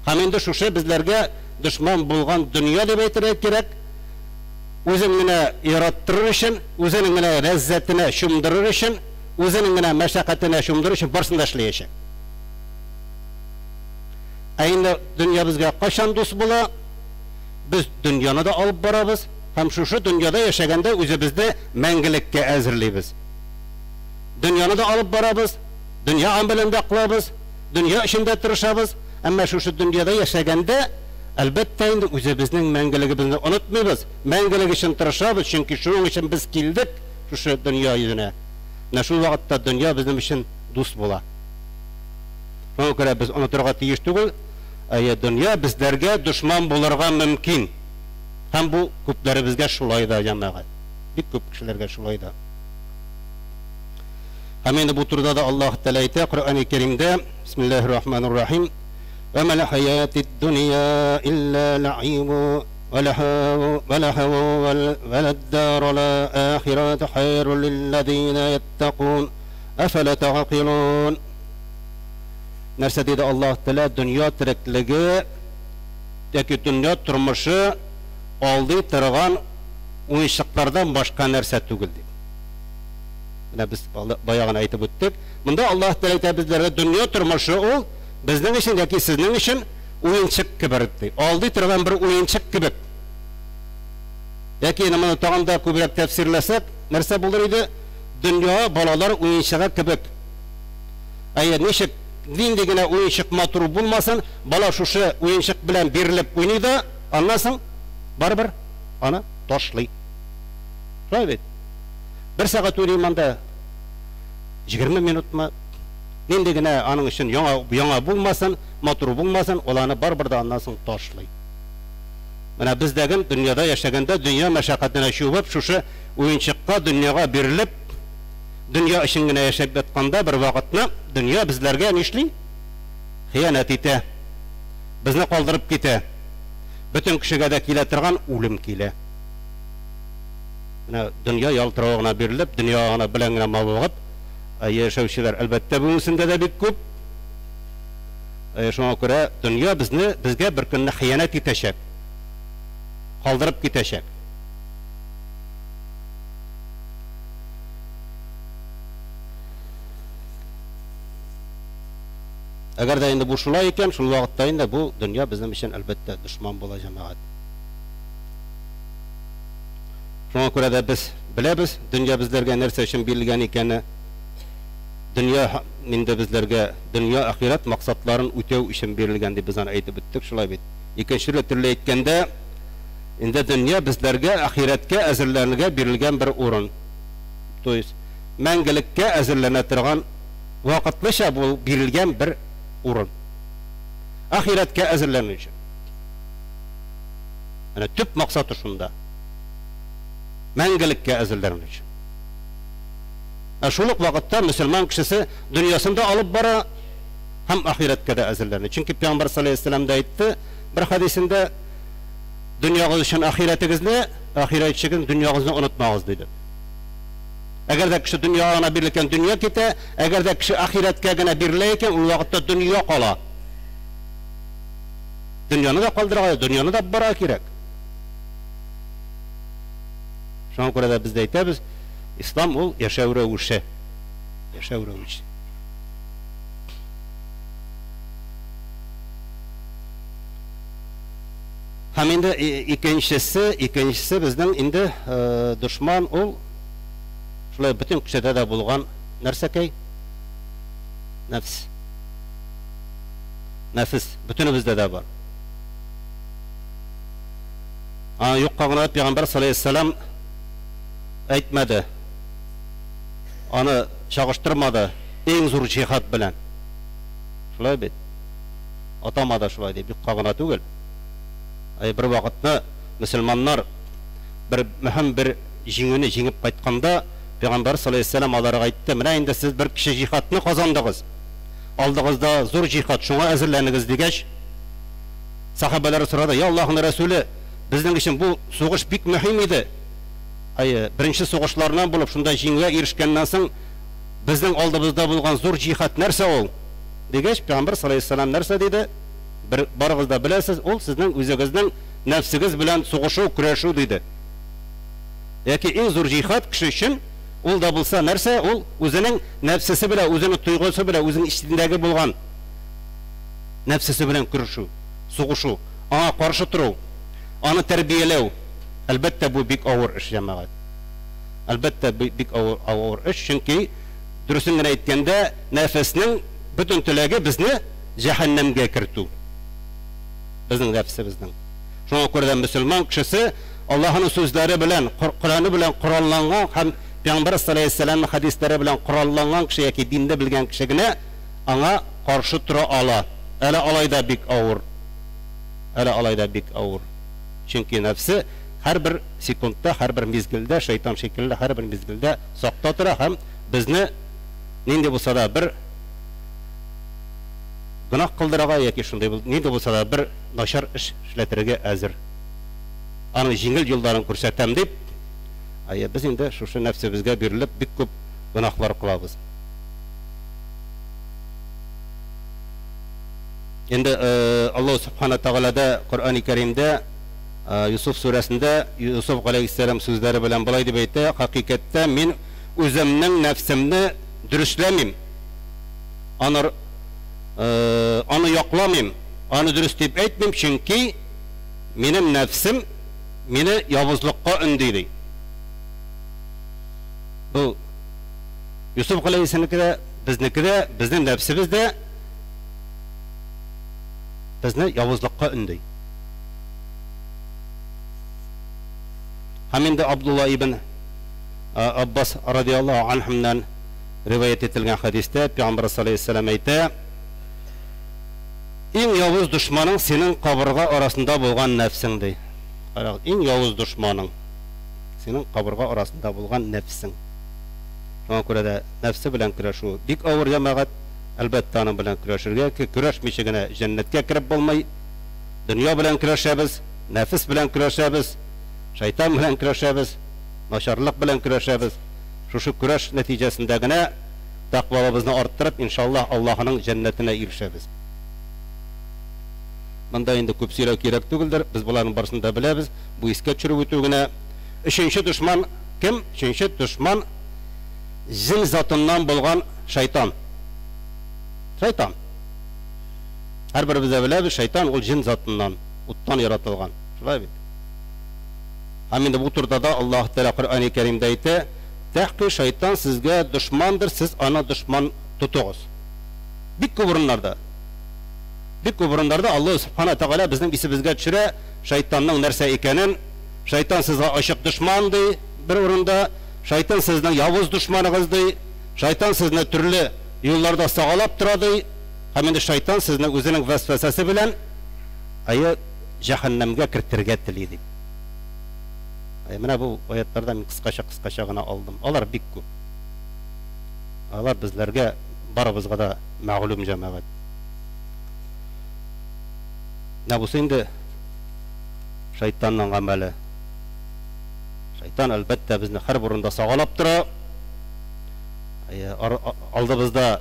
Һәм инде шушы безләргә дошман булган дөнья дип әйтергә кирәк, үзен генә яраттырыр өчен, үзенең генә ләззәтенә чумдырыр өчен, үзенең генә мәшәкатенә чумдырыр өчен барысын да эшләячәк. Ә инде дөнья безгә кайчан дус була? Без дөньяны да алып барабыз һәм шушы дөньяда яшәгәндә үзебезне мәңгелеккә әзерлибез. Дөньяны да алып барабыз, дөнья гамәлен дә кылабыз, дөнья өчен дә тырышабыз, әмма шушы дөньяда яшәгәндә, әлбәттә инде, үзебезнең мәңгелегебезне онытмыйбыз, мәңгелек өчен тырышабыз, чөнки шуның өчен без килдек шушы дөнья йөзенә. Менә шул вакытта дөнья безнең өчен дус була. Шуңа күрә без онытырга тиеш түгел, әйе, дөнья безләргә дошман булырга мөмкин. Һәм бу күпләребезгә шулай да, җәмәгать. Бик күп кешеләргә шулай да. Һәм инде бу турыда да Аллаһ Тәгалә әйтә Коръәни Кәримдә, Бисмиллаһир Рахманир Рахим. Ва мал хаятид дунья илля лаибу ва лахау ва лахау ва лад-дару ахирату хайру лиллазина яттакун афала тагъкилун. Нәрсә диде Аллаһ Тәгалә? Дөнья тереклеге яки дөнья тормышы алдый торган уенчыклардан башка нәрсә түгел дип. Менә без бая гына әйтеп үттек. Монда Аллаһ Тәгалә әйтә безләргә дөнья тормышы ул безнең өчен яки сезнең өчен уенчык кебек ди. Алдый торган бер уенчык кебек. Яки инде моны тагын да күбрәк тәфсирләсәк, нәрсә булыр иде? Дөнья балалар уенчыгы кебек. Әйе, ничек нинди генә уенчык матур булмасын, бала шушы уенчык белән бирелеп уйный да, аннан соң барыбер аны ташлый. Шулай бит? Бер сәгать уйныйм анда, 20 минутмы, нинди генә аның өчен яңа, яңа булмасын, матур булмасын, ул аны барыбер дә аннан соң ташлый. Менә без дә дөньяда яшәгәндә дөнья мәшәкатенә чумып, шушы уенчыкка, дөньяга бирелеп, дөнья өчен генә яшәп ятканда бер вакытны дөнья безләргә нишли? Хыянәт итә. Безне калдырып китә. Бөтен кешегә дә килә торган үлем килә. Менә дөнья ялтыравыгына бирелеп, дөнья гына белән генә мавыгып яшәүчеләр, әлбәттә, бүгенгесендә дә бик күп. Шуңа күрә дөнья безне, безгә бер көнне хыянәт итәчәк. Калдырып китәчәк. Әгәр дә инде бу шулай икән, шул вакытта инде бу дөнья безнең өчен, әлбәттә, дошман була, җәмәгать. Шуңа күрә дә без беләбез, дөнья безләргә нәрсә өчен бирелгән икәне. Дөнья инде безләргә дөнья ахирәт максатларын үтәү өчен бирелгән дип без аны әйтеп үттек, шулай бит. Икенче төрле әйткәндә, инде дөнья безләргә ахирәткә әзерләнергә бирелгән бер урын. То есть мәңгелеккә әзерләнә торган вакытлыча бу бирелгән бер урын. Ахирәткә әзерләнү өчен. Менә төп максаты шунда. Мәңгелеккә әзерләнү өчен. Ә шул ук вакытта мөселман кешесе дөньясын да алып бара һәм ахирәткә дә әзерләнә. Чөнки Пәйгамбәр саллаллаһу алейһи ва сәлләм дә әйтте бер хәдисендә, дөньягыз өчен ахирәтегезне, ахирәт өчен дөньягызны онытмагыз диде. Әгәр дә кеше дөньяга гына бирелгән, дөнья китә, әгәр дә кеше ахирәткә генә бирелә икән, ул вакытта дөнья кала. Дөньяны да калдырырга, дөньяны да бара кирәк. Шуңа күрә дә без дә әйтәбез, ислам ул яшәү рәвеше. Яшәү рәвеше. Һәм инде икенчесе, икенчесе безнең инде дошман ул шулай бөтен кешедә дә булган нәрсәкәй? Нәфс. Нәфес бөтенебездә дә бар. Аны юкка гына Пәйгамбәр саллаллаһу алейһи вәсәлләм әйтмәде. Аны чагыштырмады иң зур җихад белән. Шулай бит. Атамады шулай дип, юкка гына түгел. Ай, бер вакытны мөселманнар бер мөһим бер җиңүне җиңеп кайтканда, Пәйгамбәр саллаллаһу алейһи вәсәлләм аларга әйтте: "Менә инде сез бер кеше җихадны казандыгыз. Алдыгызда зур җихад, шуңа әзерләнегез" дигәч, сахабалар сорады: "Я Аллаһның Рәсүле, безнең өчен бу сугыш бик мөһим иде. Ай, беренче сугышларыннан булып, шунда җиңүгә ирешкәннән соң, безнең алдыбызда булган зур җихад нәрсә ул?" Дигәч, Пәйгамбәр саллаллаһу алейһи вәсәлләм нәрсә диде? Бер барыгыз да беләсез, ул сезнең үзегезнең нәфсегез белән сугышу, көрәшү диде. Яки иң зур җихад кеше өчен ул да булса нәрсә? Ул үзенең нәфсесе белән, үзенең тойгысы белән, үзенең эчендәге булган нәфсесе белән көрәшү, сугышу, аңа каршы тору, аны тәрбияләү. Әлбәттә, бу бик авыр эш, җәмәгать. Әлбәттә, бик авыр, авыр эш, чөнки дөресен генә әйткәндә, нәфеснең бөтен теләге безне җәһәннәмгә кертү. Безнең нәфсебезнең. Шуңа күрә дә мөселман кешесе Аллаһының сүзләре белән, Коръәне белән коралланган һәм Пәйгамбәр саллаллаһу алейһи ва сәлләмнең хәдисләре белән коралланган кеше яки динне белгән кеше генә аңа каршы тора ала. Әле алай да бик авыр. Әле алай да бик авыр. Чөнки нәфсе һәрбер секундта, һәрбер мизгелдә, шайтан шикелле һәрбер мизгелдә сакта тора һәм безне нинди булса да бер гөнаһ кылдырырга яки шундый нинди булса да бер начар эш эшләтергә әзер. Аның җиңел юлларын күрсәтәм дип, әйе, без инде шушы нәфсебезгә бирелеп бик күп гөнаһлар кылабыз. Инде Аллаһ Субхана Тәгалә дә Коръәни Кәримдә Юсуф сүрәсендә Юсуф галәйһиссәлам сүзләре белән болай дип әйтә: "Хакыйкатьтә мин үземнең нәфсемне дөресләмим. Аны аны якламыйм, аны дөрес дип әйтмим, чөнки минем нәфсем мине явызлыкка өнди", ди. Бу Юсуф галәйһиссәламнеке дә, безнеке дә, безнең нәфсебез дә безне явызлыкка өнди. Һәм инде Абдулла ибн Аббас радиаллаһу анһумнан риваять ителгән хәдистә Пәйгамбәр саллаллаһу алейһи ва сәлләм әйтә: "Иң явыз дошманың синең кабырга арасында булган нәфсең", ди. Карагыз, иң явыз дошманың синең кабырга арасында булган нәфсең. Шуңа күрә дә нәфсе белән көрәшү бик авыр, җәмәгать. Әлбәттә, аның белән көрәшергә, көрәшмичә генә җәннәткә кереп булмый. Дөнья белән көрәшәбез, нәфес белән көрәшәбез, шайтан белән көрәшәбез, начарлык белән көрәшәбез. Шушы көрәш нәтиҗәсендә генә тәкъвалыбызны арттырып, иншаллаһ, Аллаһының җәннәтенә ирешәбез. Монда инде күп сөйләү кирәк түгелдер, без боларның барысын да беләбез. Бу искә төшереп үтү генә. Өченче дошман кем? Өченче дошман җен затыннан булган шайтан. Шайтан. Һәрберебез дә беләбез, шайтан ул җен затыннан, уттан яратылган. Шулай бит. Һәм инде бу турыда да Аллаһ Тәгалә Коръәни Кәримдә әйтә: "Тәхки шайтан сезгә дошмандыр, сез аны дошман тотыгыз." Бик күп урыннарда. Бик күп урыннарда Аллаһ Субхана Тәгалә безнең исебезгә төшерә шайтанның нәрсә икәнен. Шайтан сезгә ачык дошман ди бер урында, шайтан сезнең явыз дошманыгыз ди, шайтан сезне төрле юлларда сагалап тора ди. Һәм инде шайтан сезне үзенең вәсвәсәсе белән әйе җәһәннәмгә кертергә тели дип. Менә бу аятлардан мин кыскача-кыскача гына алдым. Алар бик күп. Алар безләргә барыбызга да мәгълүм җәмәгать. Менә бусы инде шайтанның гамәле. Шайтан әлбәттә безне һәр урында сагалап тора. Алдыбызда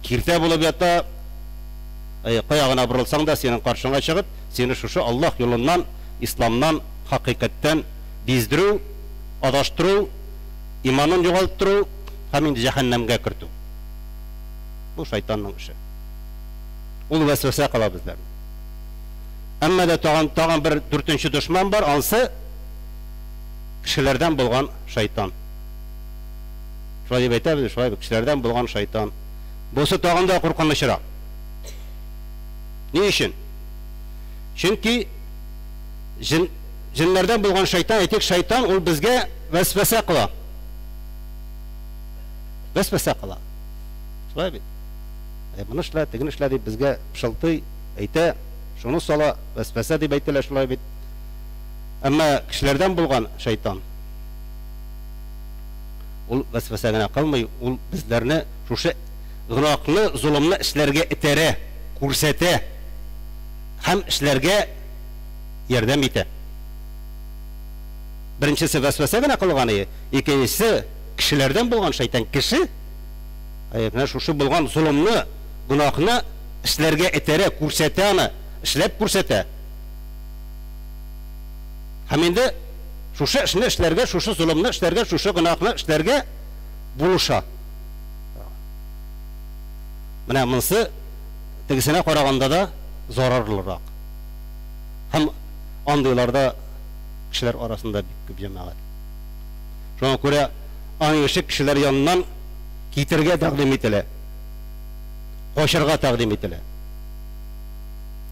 киртә булып ята. Кая гына борылсаң да синең каршыңа чыгып, сине шушы Аллаһ юлыннан, исламнан, хакыйкатьтән биздерү, адаштыру, иманын югалттыру һәм инде җәһәннәмгә кертү. Бу шайтанның эше. Ул вәсвәсә кыла безләрне. Әмма дә тагын тагын бер дүртенче дошман бар, ансы кешеләрдән булган шайтан. Шулай дип әйтәбез, шулай кешеләрдән булган шайтан. Бусы тагын да куркынычрак. Ни өчен? Чөнки җен, җеннәрдән булган шайтан, әйтик, шайтан ул безгә вәсвәсә кыла. Вәсвәсә кыла. Шулай бит. Ә моны эшлә, тегене эшлә дип безгә пышылтый, әйтә, шуны сала, вәсвәсә дип әйтелә шулай бит. Әмма кешеләрдән булган шайтан ул вәсвәсә генә кылмый, ул безләрне шушы гөнаһны, золымны эшләргә этәрә, күрсәтә һәм эшләргә ярдәм итә. Беренчесе вәсвәсә генә кылган, икенчесе кешеләрдән булган шайтан кеше менә шушы булган золымны, гөнаһны эшләргә этәрә, күрсәтә аны, эшләп күрсәтә. Һәм инде шушы эшне эшләргә, шушы золымны эшләргә, шушы гөнаһны эшләргә булыша. Менә монысы тегесенә караганда да зарарлырак. Һәм андыйларда кешеләр арасында бик күп җәмәгать. Шуңа күрә аның ише кешеләр яныннан китергә тәкъдим ителә. Качырга тәкъдим ителә.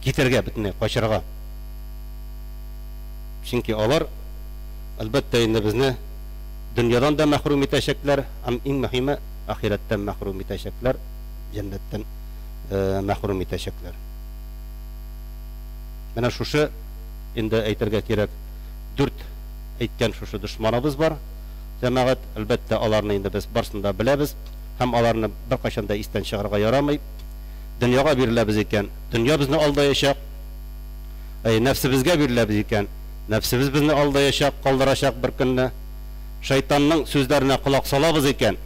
Китергә бөтенләй качырга. Чөнки алар әлбәттә инде безне дөньядан да мәхрүм итәчәкләр, һәм иң мөһиме ахирәттән мәхрүм итәчәкләр, җәннәттән мәхрүм итәчәкләр. Менә шушы инде әйтергә кирәк, дүрт әйткән шушы дошманыбыз бар. Җәмәгать, әлбәттә, аларны инде без барысын да беләбез һәм аларны беркайчан да истән чыгарырга ярамый. Дөньяга биреләбез икән, дөнья безне алдаячак. Әй, нәфсебезгә биреләбез икән, нәфсебез безне алдаячак, калдырачак бер көнне. Шайтанның сүзләренә колак салабыз икән,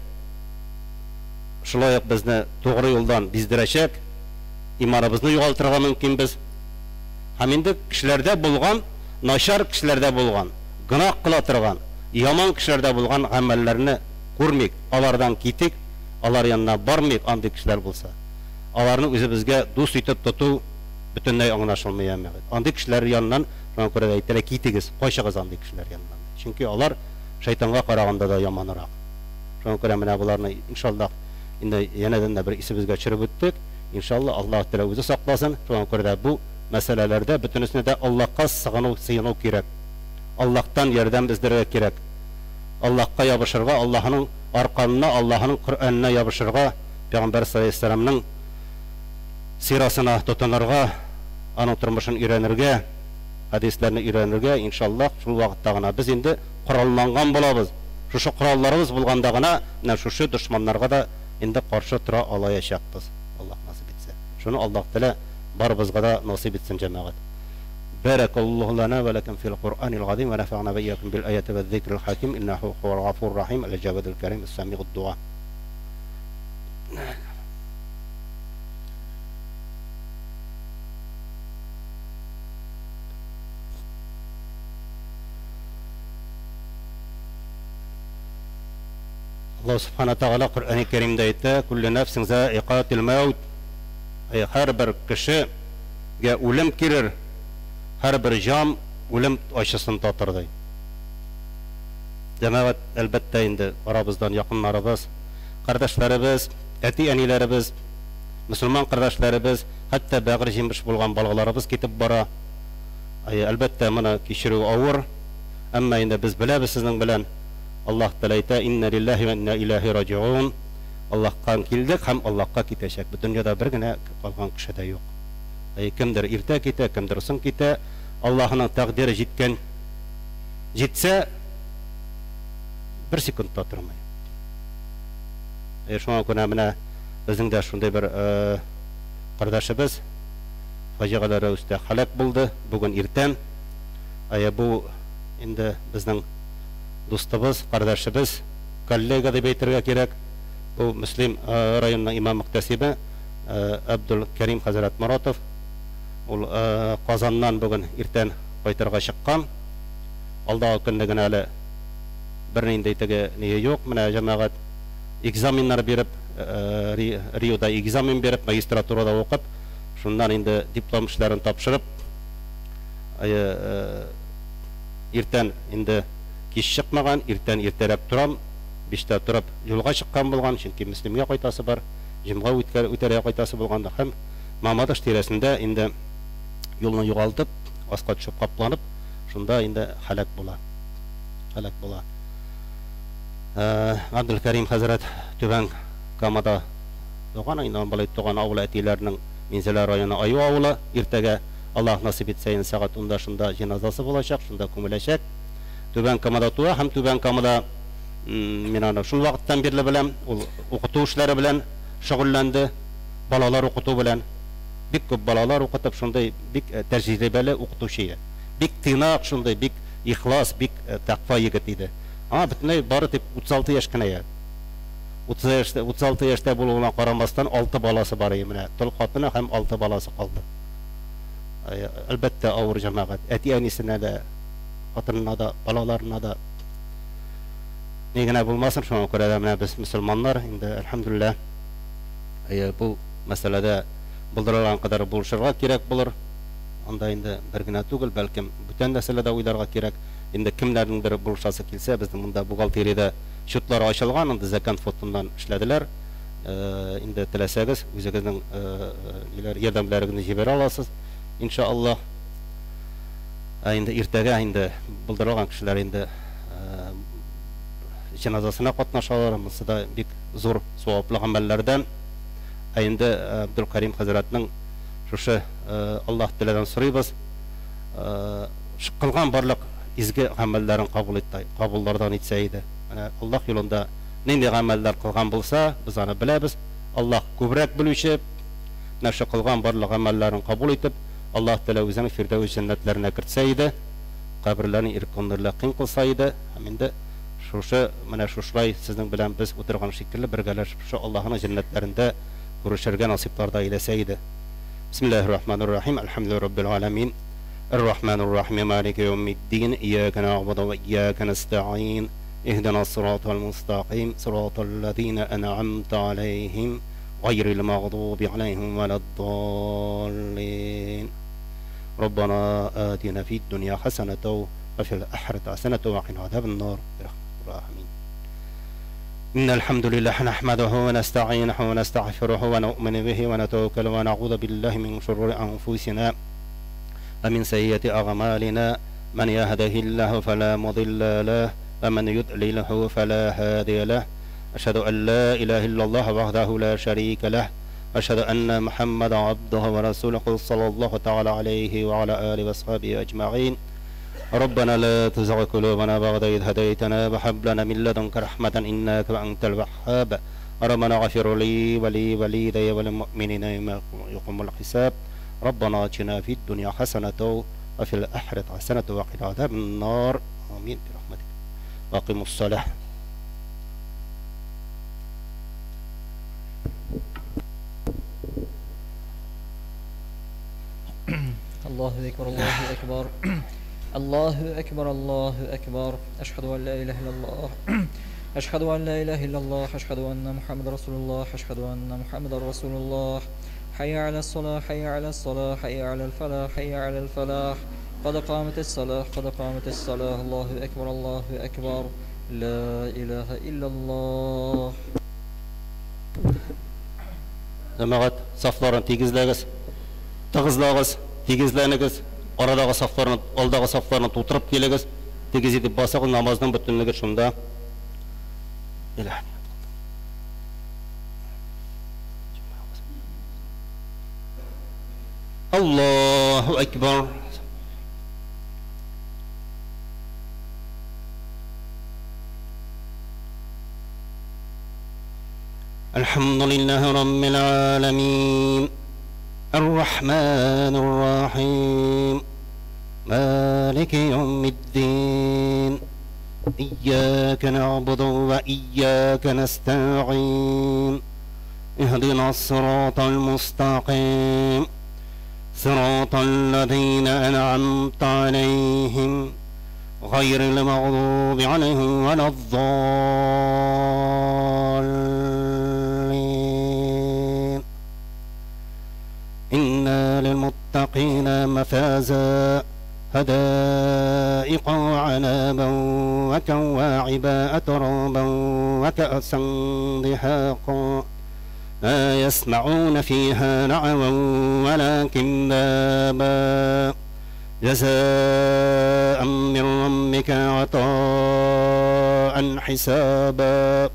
шулай ук безне тугры юлдан биздерәчәк, иманыбызны югалтырга мөмкинбез. Һәм инде кешеләрдә булган, начар кешеләрдә булган, гөнаһ кыла торган, яман кешеләрдә булган гамәлләрне күрмик, алардан китик, алар янына бармыйк, андый кешеләр булса. Аларны үзебезгә дус итеп тоту бөтенләй аңлашылмый җәмәгать. Андый кешеләр яныннан, шуңа күрә дә әйтелә, китегез, качыгыз андый кешеләр яныннан. Чөнки алар шайтанга караганда да яманрак. Шуңа күрә менә боларны иншаллаһ инде янәдән дә бер исебезгә төшереп үттек. Иншаллаһ Аллаһ Тәгалә үзе сакласын. Шуңа күрә дә бу мәсьәләләрдә бөтенесенә дә Аллаһка сыгыну, сыену кирәк. Аллаһтан ярдәм эзләргә кирәк. Аллаһка ябышырга, Аллаһның арканына, Аллаһның Коръәненә ябышырга, Пәйгамбәр саллаллаһу сирасына тотынырга, аның тормышын өйрәнергә, хәдисләрне өйрәнергә, иншаллаһ, шул вакытта гына без инде коралланган булабыз. Шушы коралларыбыз булганда гына менә шушы дошманнарга да инде каршы тора алаячакбыз. Аллаһ насыйп итсә. Шуны Аллаһ Тәгалә барыбызга да насыйп итсен, җәмәгать. بارك الله لنا ولكم في القرآن العظيم ونفعنا وإياكم بالآيات والذكر الحكيم إنه هو الغفور الرحيم الجواد الكريم السميع الدعاء. Аллаһ Субхана Тәгалә Коръәни Кәримдә әйтә: "Куллю нәфсин заикатул маут". Әй, һәрбер кешегә үлем килер, һәрбер җан үлем ачысын татыр ди. Җәмәгать, әлбәттә инде, арабыздан якыннарыбыз, кардәшләребез, әти-әниләребез, мөселман кардәшләребез, хәтта бәгырь җимеш булган балаларыбыз китеп бара. Әй, әлбәттә, моны кичерү авыр, әмма инде без беләбез сезнең белән, Аллаһ Тәгалә әйтә: "Инна лиллаһи ва инна иләһи раҗиун". Аллаһка килдек һәм Аллаһка китәчәк. Бу дөньяда бер генә калган кеше дә юк. Әй, кемдер иртә китә, кемдер соң китә. Аллаһының тәкъдире җиткән җитсә, бер секунд та тормый. Шуңа күрә менә безнең дә шундый бер кардәшебез фаҗигале рәвештә һәлак булды бүген иртән. Бу инде безнең дустыбыз, кардәшебез, коллега дип әйтергә кирәк. Бу Мөслим районының имам мөхтәсибе Абдулкәрим хәзрәт Моратов. Ул Казаннан бүген иртән кайтырга чыккан. Алдагы көнне генә әле бернинди теге ние юк. Менә җәмәгать экзаменнар биреп, Риода экзамен биреп, магистратурада укып, шуннан инде диплом эшләрен тапшырып, иртән инде кич чыкмаган, иртән иртәрәк торам, 5тә торып юлга чыккан булган, чөнки Мөслимгә кайтасы бар, җомга үтәргә кайтасы булган һәм Мамадыш тирәсендә инде юлны югалтып, аска төшеп капланып, шунда инде һәлак була. Һәлак була. Абдулкәрим хәзрәт Түбән Камада туган, инде болай туган авылы әтиләренең Минзәлә районы Аю авылы. Иртәгә Аллаһ насыйп итсә, инде сәгать 10да шунда җеназасы булачак, шунда күмеләчәк. Түбән Камада туа һәм Түбән Камада мин аны шул вакыттан бирле беләм, ул укыту эшләре белән шөгыльләнде, балалар укыту белән. Бик күп балалар укытып, шундый бик тәҗрибәле укытучы иде. Бик тыйнак, шундый бик ихлас, бик тәкъва егет иде. Аңа бөтенләй бары тик 36 яшь кенә иде. 36 яшьтә булуына карамастан 6 баласы бар иде менә. Тол хатыны һәм 6 баласы калды. Әлбәттә, авыр җәмәгать. Әти-әнисенә дә, хатынына да, балаларына да ни генә булмасын, шуңа күрә дә менә без мөселманнар инде, әлхәмдүлилләһ, бу мәсьәләдә булдырылган кадәр булышырга кирәк булыр. Анда инде бер генә түгел, бәлкем бүтән нәрсәләр дә уйларга кирәк. Инде кемнәрнеңдер булышасы килсә, безнең монда бухгалтериядә счетлар ачылган, инде закон фондыннан эшләделәр. Инде теләсәгез, үзегезнең ниләр ярдәмләрегезне җибәрә аласыз, иншаллаһ. Инде иртәгә инде булдырылган кешеләр инде җеназасына катнашалар. Монысы да бик зур саваплы гамәлләрдән. Ә инде Абдулкәрим хәзрәтнең шушы Аллаһ Тәгаләдән сорыйбыз, кылган барлык изге гамәлләрен кабул итте, кабуллардан итсә иде. Менә Аллаһ юлында нинди гамәлләр кылган булса, без аны беләбез. Аллаһ күбрәк белүче, менә шул кылган барлык гамәлләрен кабул итеп, Аллаһ Тәгалә үзенең Фирдәүс җәннәтләренә кертсә иде, каберләрен иркенлек киң кылса иде, һәм инде шушы менә шушылай сезнең белән без утырган шикелле бергәләшеп шушы Аллаһның җәннәтләрендә күрешергә насыйпларда әйләсә иде. Бисмиллаһир-рахманир-рахим. Әлхәмдүлиллаһи раббил аламин. Ар-рахманир-рахим. Малики яумиддин. Ияка нагъбуду ва ияка настаин. Иһдина ас-сиратал мустаким. Сиратал лазина ан'амта алейхим. Гайрил магъдуби алейхим валад-даллин. Раббана атина фид дунья хасанатан ва фил ахирати хасанатан ва қина азабан-нар. Бирахматика амин. إن الحمد لله نحمده ونستعينه ونستغفره ونؤمن به ونتوكل ونعوذ بالله من شرور أنفسنا ومن سيئات أعمالنا. من يهده الله فلا مضل له ومن يضلله فلا هادي له. أشهد أن لا إله إلا الله وحده لا شريك له. أشهد أن محمدا عبده ورسوله صلى الله تعالى عليه وعلى آله وصحبه أجمعين. ربنا لا تزغ قلوبنا بعد إذ هديتنا وهب لنا من لدنك رحمة إنك أنت الوهاب. ربنا اغفر لي ولي وليدي وللمؤمنين يوم يقوم الحساب. ربنا آتنا في الدنيا حسنة وفي الآخرة حسنة وقنا عذاب النار. آمين برحمتك. وأقيموا الصلاة. الله أكبر الله أكبر الله أكبر الله أكبر. أشهد أن لا إله إلا الله، أشهد أن لا إله إلا الله، أشهد أن محمد رسول الله، أشهد أن محمد رسول الله. حي على الصلاة، حي على الصلاة، حي على الفلاح، حي على الفلاح. قد قامت الصلاة، قد قامت الصلاة. الله أكبر الله أكبر، لا إله إلا الله. Җәмәгать, сафларын тигезләгез, тыгызлагыз, тигезләнегез. Арадагы сафларны, алдагы сафларны тутырып килегез. Тигез итеп басыгыз, намазның бөтенлеге шунда. Аллаһу акбар. الحمد لله رب العالمين الرحمن الرحيم مالك يوم الدين إياك نعبد وإياك نستعين اهدنا الصراط المستقيم صراط الذين أنعمت عليهم غير المغضوب عليهم ولا الضالين إن للمتقين مفازا حدائق وعنابا وكواعب أترابا وكأسا دهاقا لا يسمعون فيها لعوا ولا كذابا جزاء من ربك عطاء حسابا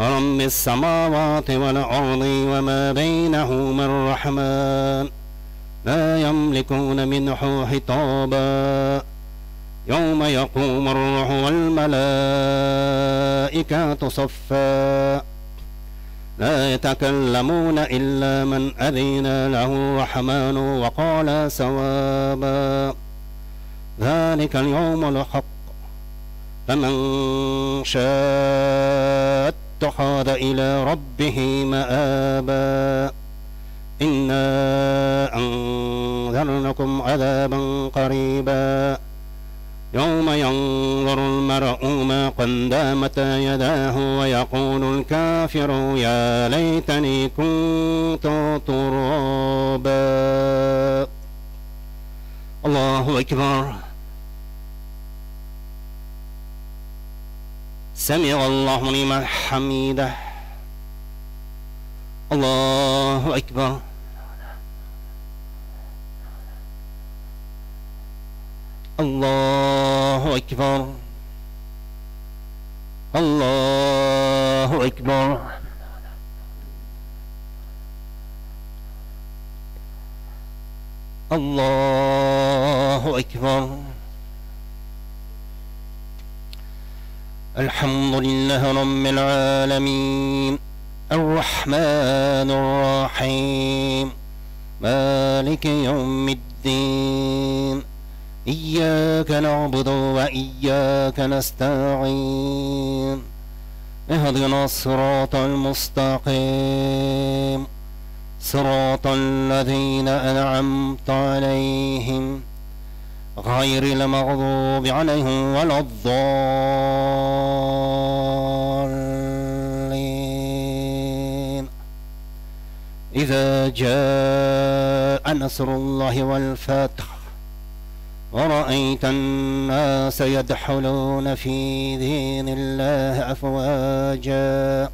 رب السماوات والأرض وما بينهما الرحمن لا يملكون منه خطابا يوم يقوم الروح والملائكة صفا لا يتكلمون إلا من أذن له الرحمن وقال صوابا ذلك اليوم الحق فمن شاء اتخذ إلى ربه مآبا إنا أنذرناكم عذابا قريبا يوم ينظر المرء ما قدمت يداه ويقول الكافر يا ليتني كنت ترابا. الله أكبر. سمع الله لمن حمده. الله أكبر. الله أكبر. الله أكبر. الله أكبر. الحمد لله رب العالمين الرحمن الرحيم مالك يوم الدين إياك نعبد وإياك نستعين اهدنا الصراط المستقيم صراط الذين أنعمت عليهم غير المغضوب عليهم ولا الضالين. إذا جاء نصر الله والفتح ورأيت الناس يدخلون في دين الله أفواجا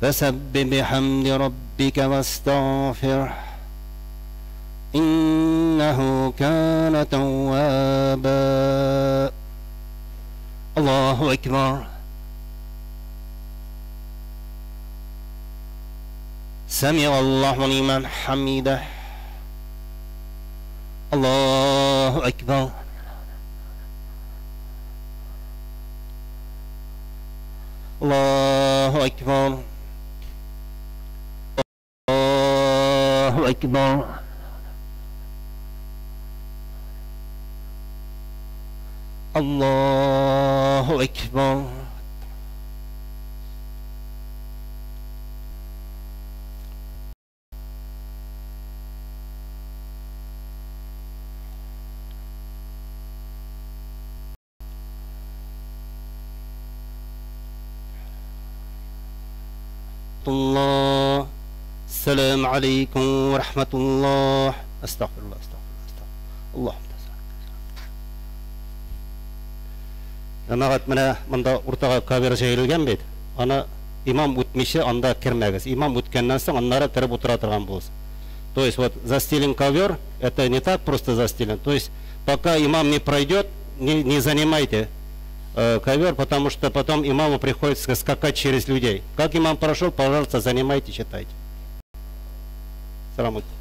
فسبح بحمد ربك واستغفره إنه كان توابا. الله أكبر. سمع الله لمن حمده. الله أكبر. الله أكبر. الله أكبر. الله أكبر. الله. السلام عليكم ورحمة الله. أستغفر الله أستغفر الله أستغفر الله. Җәмәгать, менә монда уртага ковер җәелгән бит. Аны имам үтмичә анда кермәгез. Имам үткәннән соң аннары кереп утыра торган буласыз. То есть вот застелен ковер, это не так просто застелен. То есть пока имам не пройдет, не занимайте ковер, потому что потом имаму приходится скакать через людей. Как имам прошел, пожалуйста, занимайте, читайте. Салам алейкум.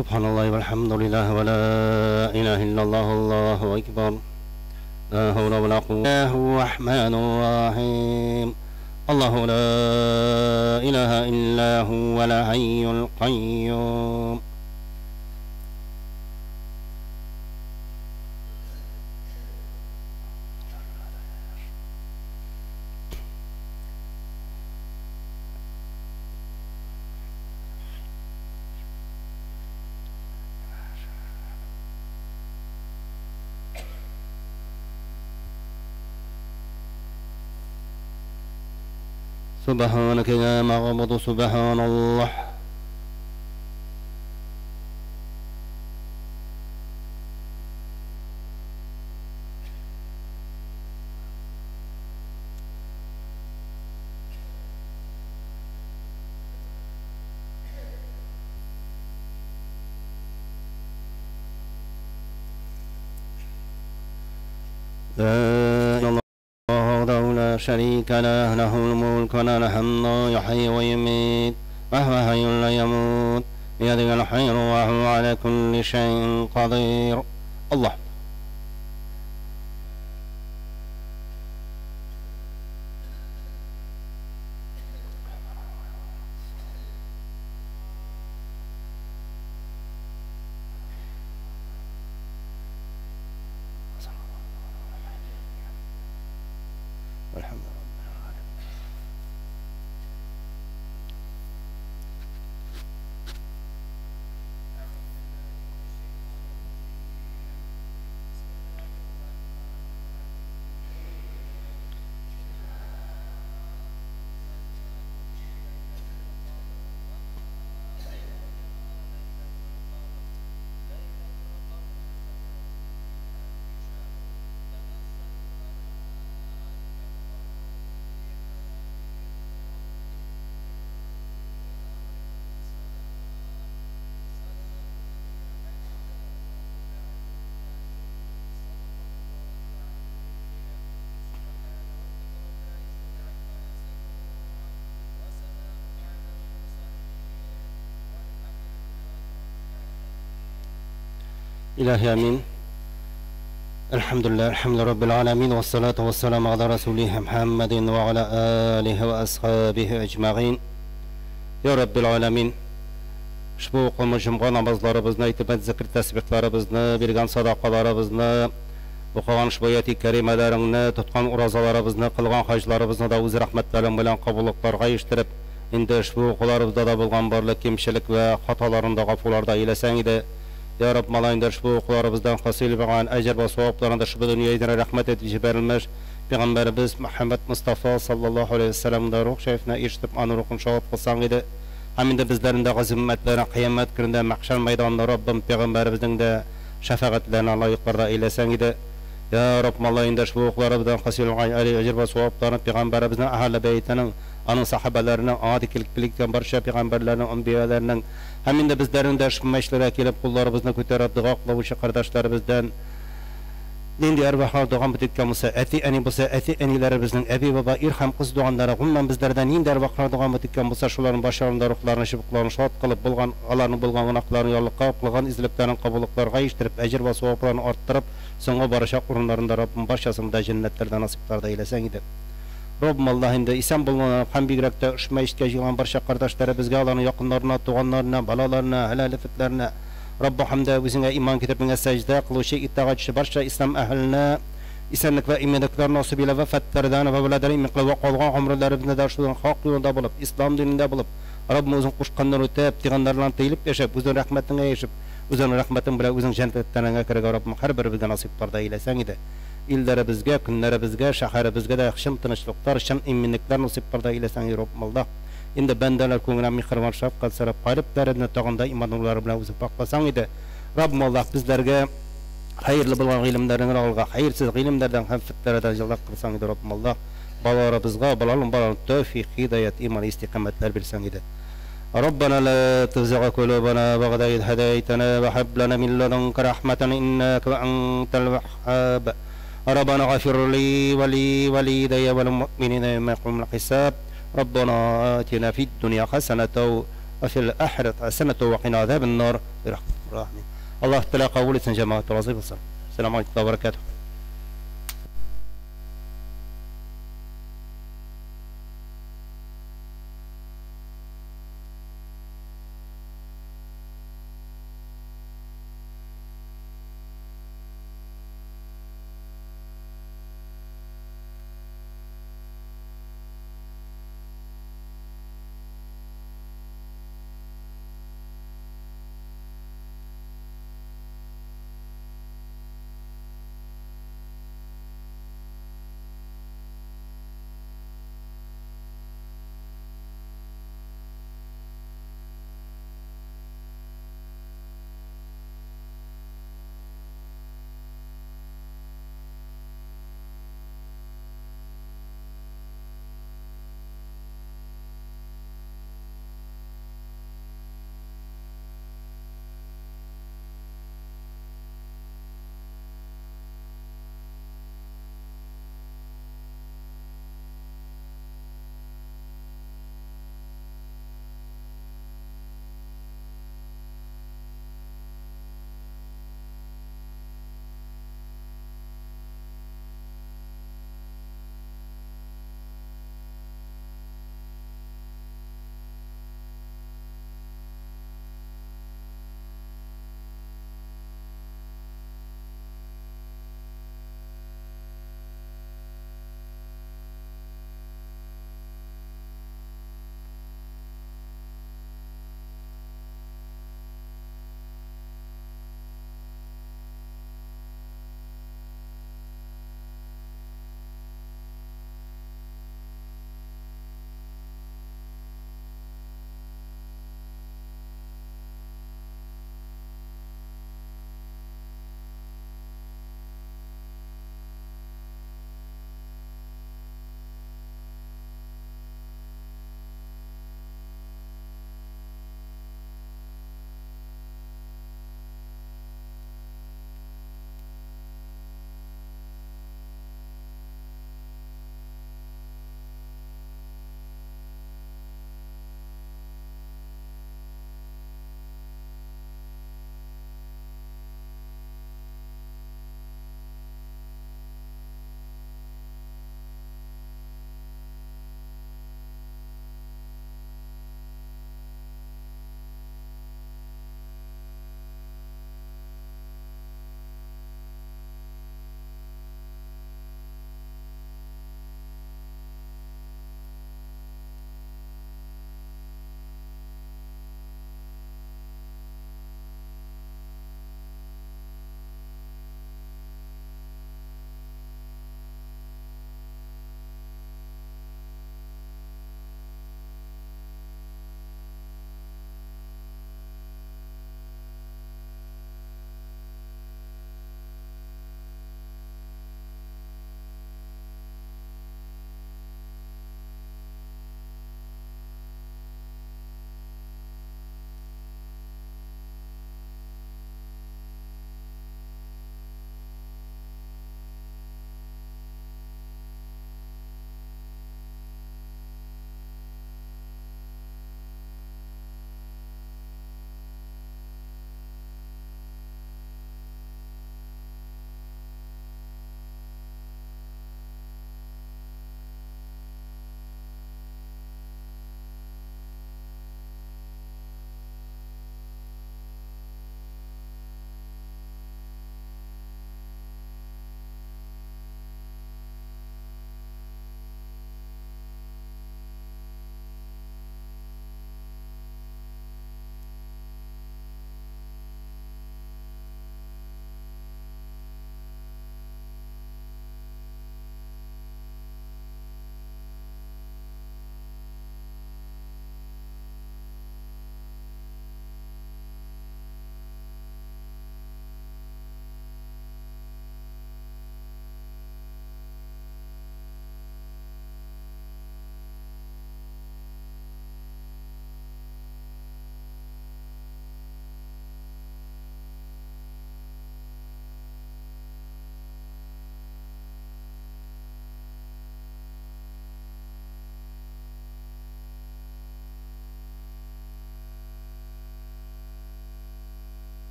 سبحان الله والحمد لله ولا إله إلا الله الله أكبر لا حول ولا قوة إلا هو الرحمن الرحيم الله لا إله إلا هو الحي القيوم. سبحانك يا معبد سبحان الله. لا شريك له، له الملك وله الحمد يحيي ويميت وهو حي لا يموت بيده الخير وهو على كل شيء قدير. الله. والحمد لله رب العالمين. إلهي آمين. الحمد لله، الحمد رب العالمين، والصلاة والسلام على رسوله محمد وعلى آله وأصحابه أجمعين. يا رب العالمين، ushbu o'qilmish jum'a namozlarimizni, aytib zikr tasbihlarimizni, bergan sadaqalarimizni, o'qigan ushbu oyati karimalaringni, tutgan o'rozalarimizni, qilgan hajlarimizni da o'z rahmatlaring bilan qabulliqlarga erishtirib, endi ushbu o'quvlarimizda da bo'lgan barliq kamchilik va xatolarini da g'afularda aylasang edi. Ya Rabbim alayında ushbu o'quvlarimizdan hosil bo'lgan ajr va savoblarni ushbu dunyoga rahmat etib jibarilmish Peygamberimiz Muhammed Mustafa sallallahu aleyhi ve sellem'de ruh şerifine eriştirip anı ruhunu şahit qilsang edi. Hem de bizlerin de gazimmetlerine kıyamet gününde mahşer meydanında Rabbim Peygamberimizin de şefaatlerine layıklarda eylesen idi. Ya Rabbim Allah'ın ushbu o'quvlarimizdan hosil bo'lgan ajr va savoblarni Peygamberimizin ahli beytinin, onun sahabelerinin, adi kelib barcha peygamberlerinin, anbiyalarının, hem de bizlerin de şu meclislere kelib qo'llarimizni ko'tarib duo qiluvchi qardoshlarımızdan endi arvohlar duo bitgan bo'lsa, ati-ani bo'lsa, ati-anilarimizning abi baba, er ham qiz duonlari, umuman bizlardan endi arvohlar duo bitgan bo'lsa, shularning boshlarini, ruhlarini, shubqlarini shod qilib, bo'lgan ularning bo'lgan gunohlarini yo'lliqqa qilgan izliklarni qabulliqlarga erishtirib, ajr va savoblarni orttirib, so'nggi barishaq o'rinlarida Rabbim barchasini da jannatlarda nasiblarda aylasang edi. Rabbim Allah endi isen bo'lgan ham bigrakda ushbu meclisga yig'ilgan barcha qardoshlarımizga, ularning yaqinlarına, tug'anlarına, balalarına, halal-fitlarına, Rabbim hamda o'zingga iymon keltirib, menga sajda qiluvchi, itoatchi barcha islom ahlining esenlik va imonliklar nasib ila va fatlardan va bulardan imin qilib va qolgan umrlarini da shu haq yo'lida bo'lib, islom dinida bo'lib, Rabbim o'zing qo'shqandan o'tib, deganlardan tiyilib yashab, o'zing rahmatingga erishib, o'zing rahmating bilan o'zing jannatlarga kirgan Rabbim har birimizga nasiblarda aylasang edi. Illerimizga, kunlarimizga, shaharimizga da chin tinchliklar, chin eminliklar nasiblarda aylasang Rabbim Allah. Endi bandalar ko'ngline mehribon shafqat sarab qalblarini tog'inda iymon nurlari bilan o'zing poklasang edi. Rabbim Allah bizlarga xayrli bo'lgan ilmlarni olg'a, xayrsiz ilmlardan ham fitnalardan jilaq qilsang edi Rabbim Allah. Bolalarimizga, bolalarim tavfiq, hidoyat, iymon, istiqomatlar bersang edi. ربنا لا تزغ قلوبنا بعد إذ هديتنا وهب لنا من لدنك رحمة إنك أنت الوهاب. ربنا اغفر لي ولي والدي والمؤمنين يوم يقوم الحساب. ربنا آتنا في الدنيا حسنة Вә фил ахирәт хәсәнәтү вә кина азабен нар. Бирахмәтик. Аллаһ Тәгалә кабул итсен, җәмәгать, разый булсын. Ассаламу алейкум ва баракатуһ.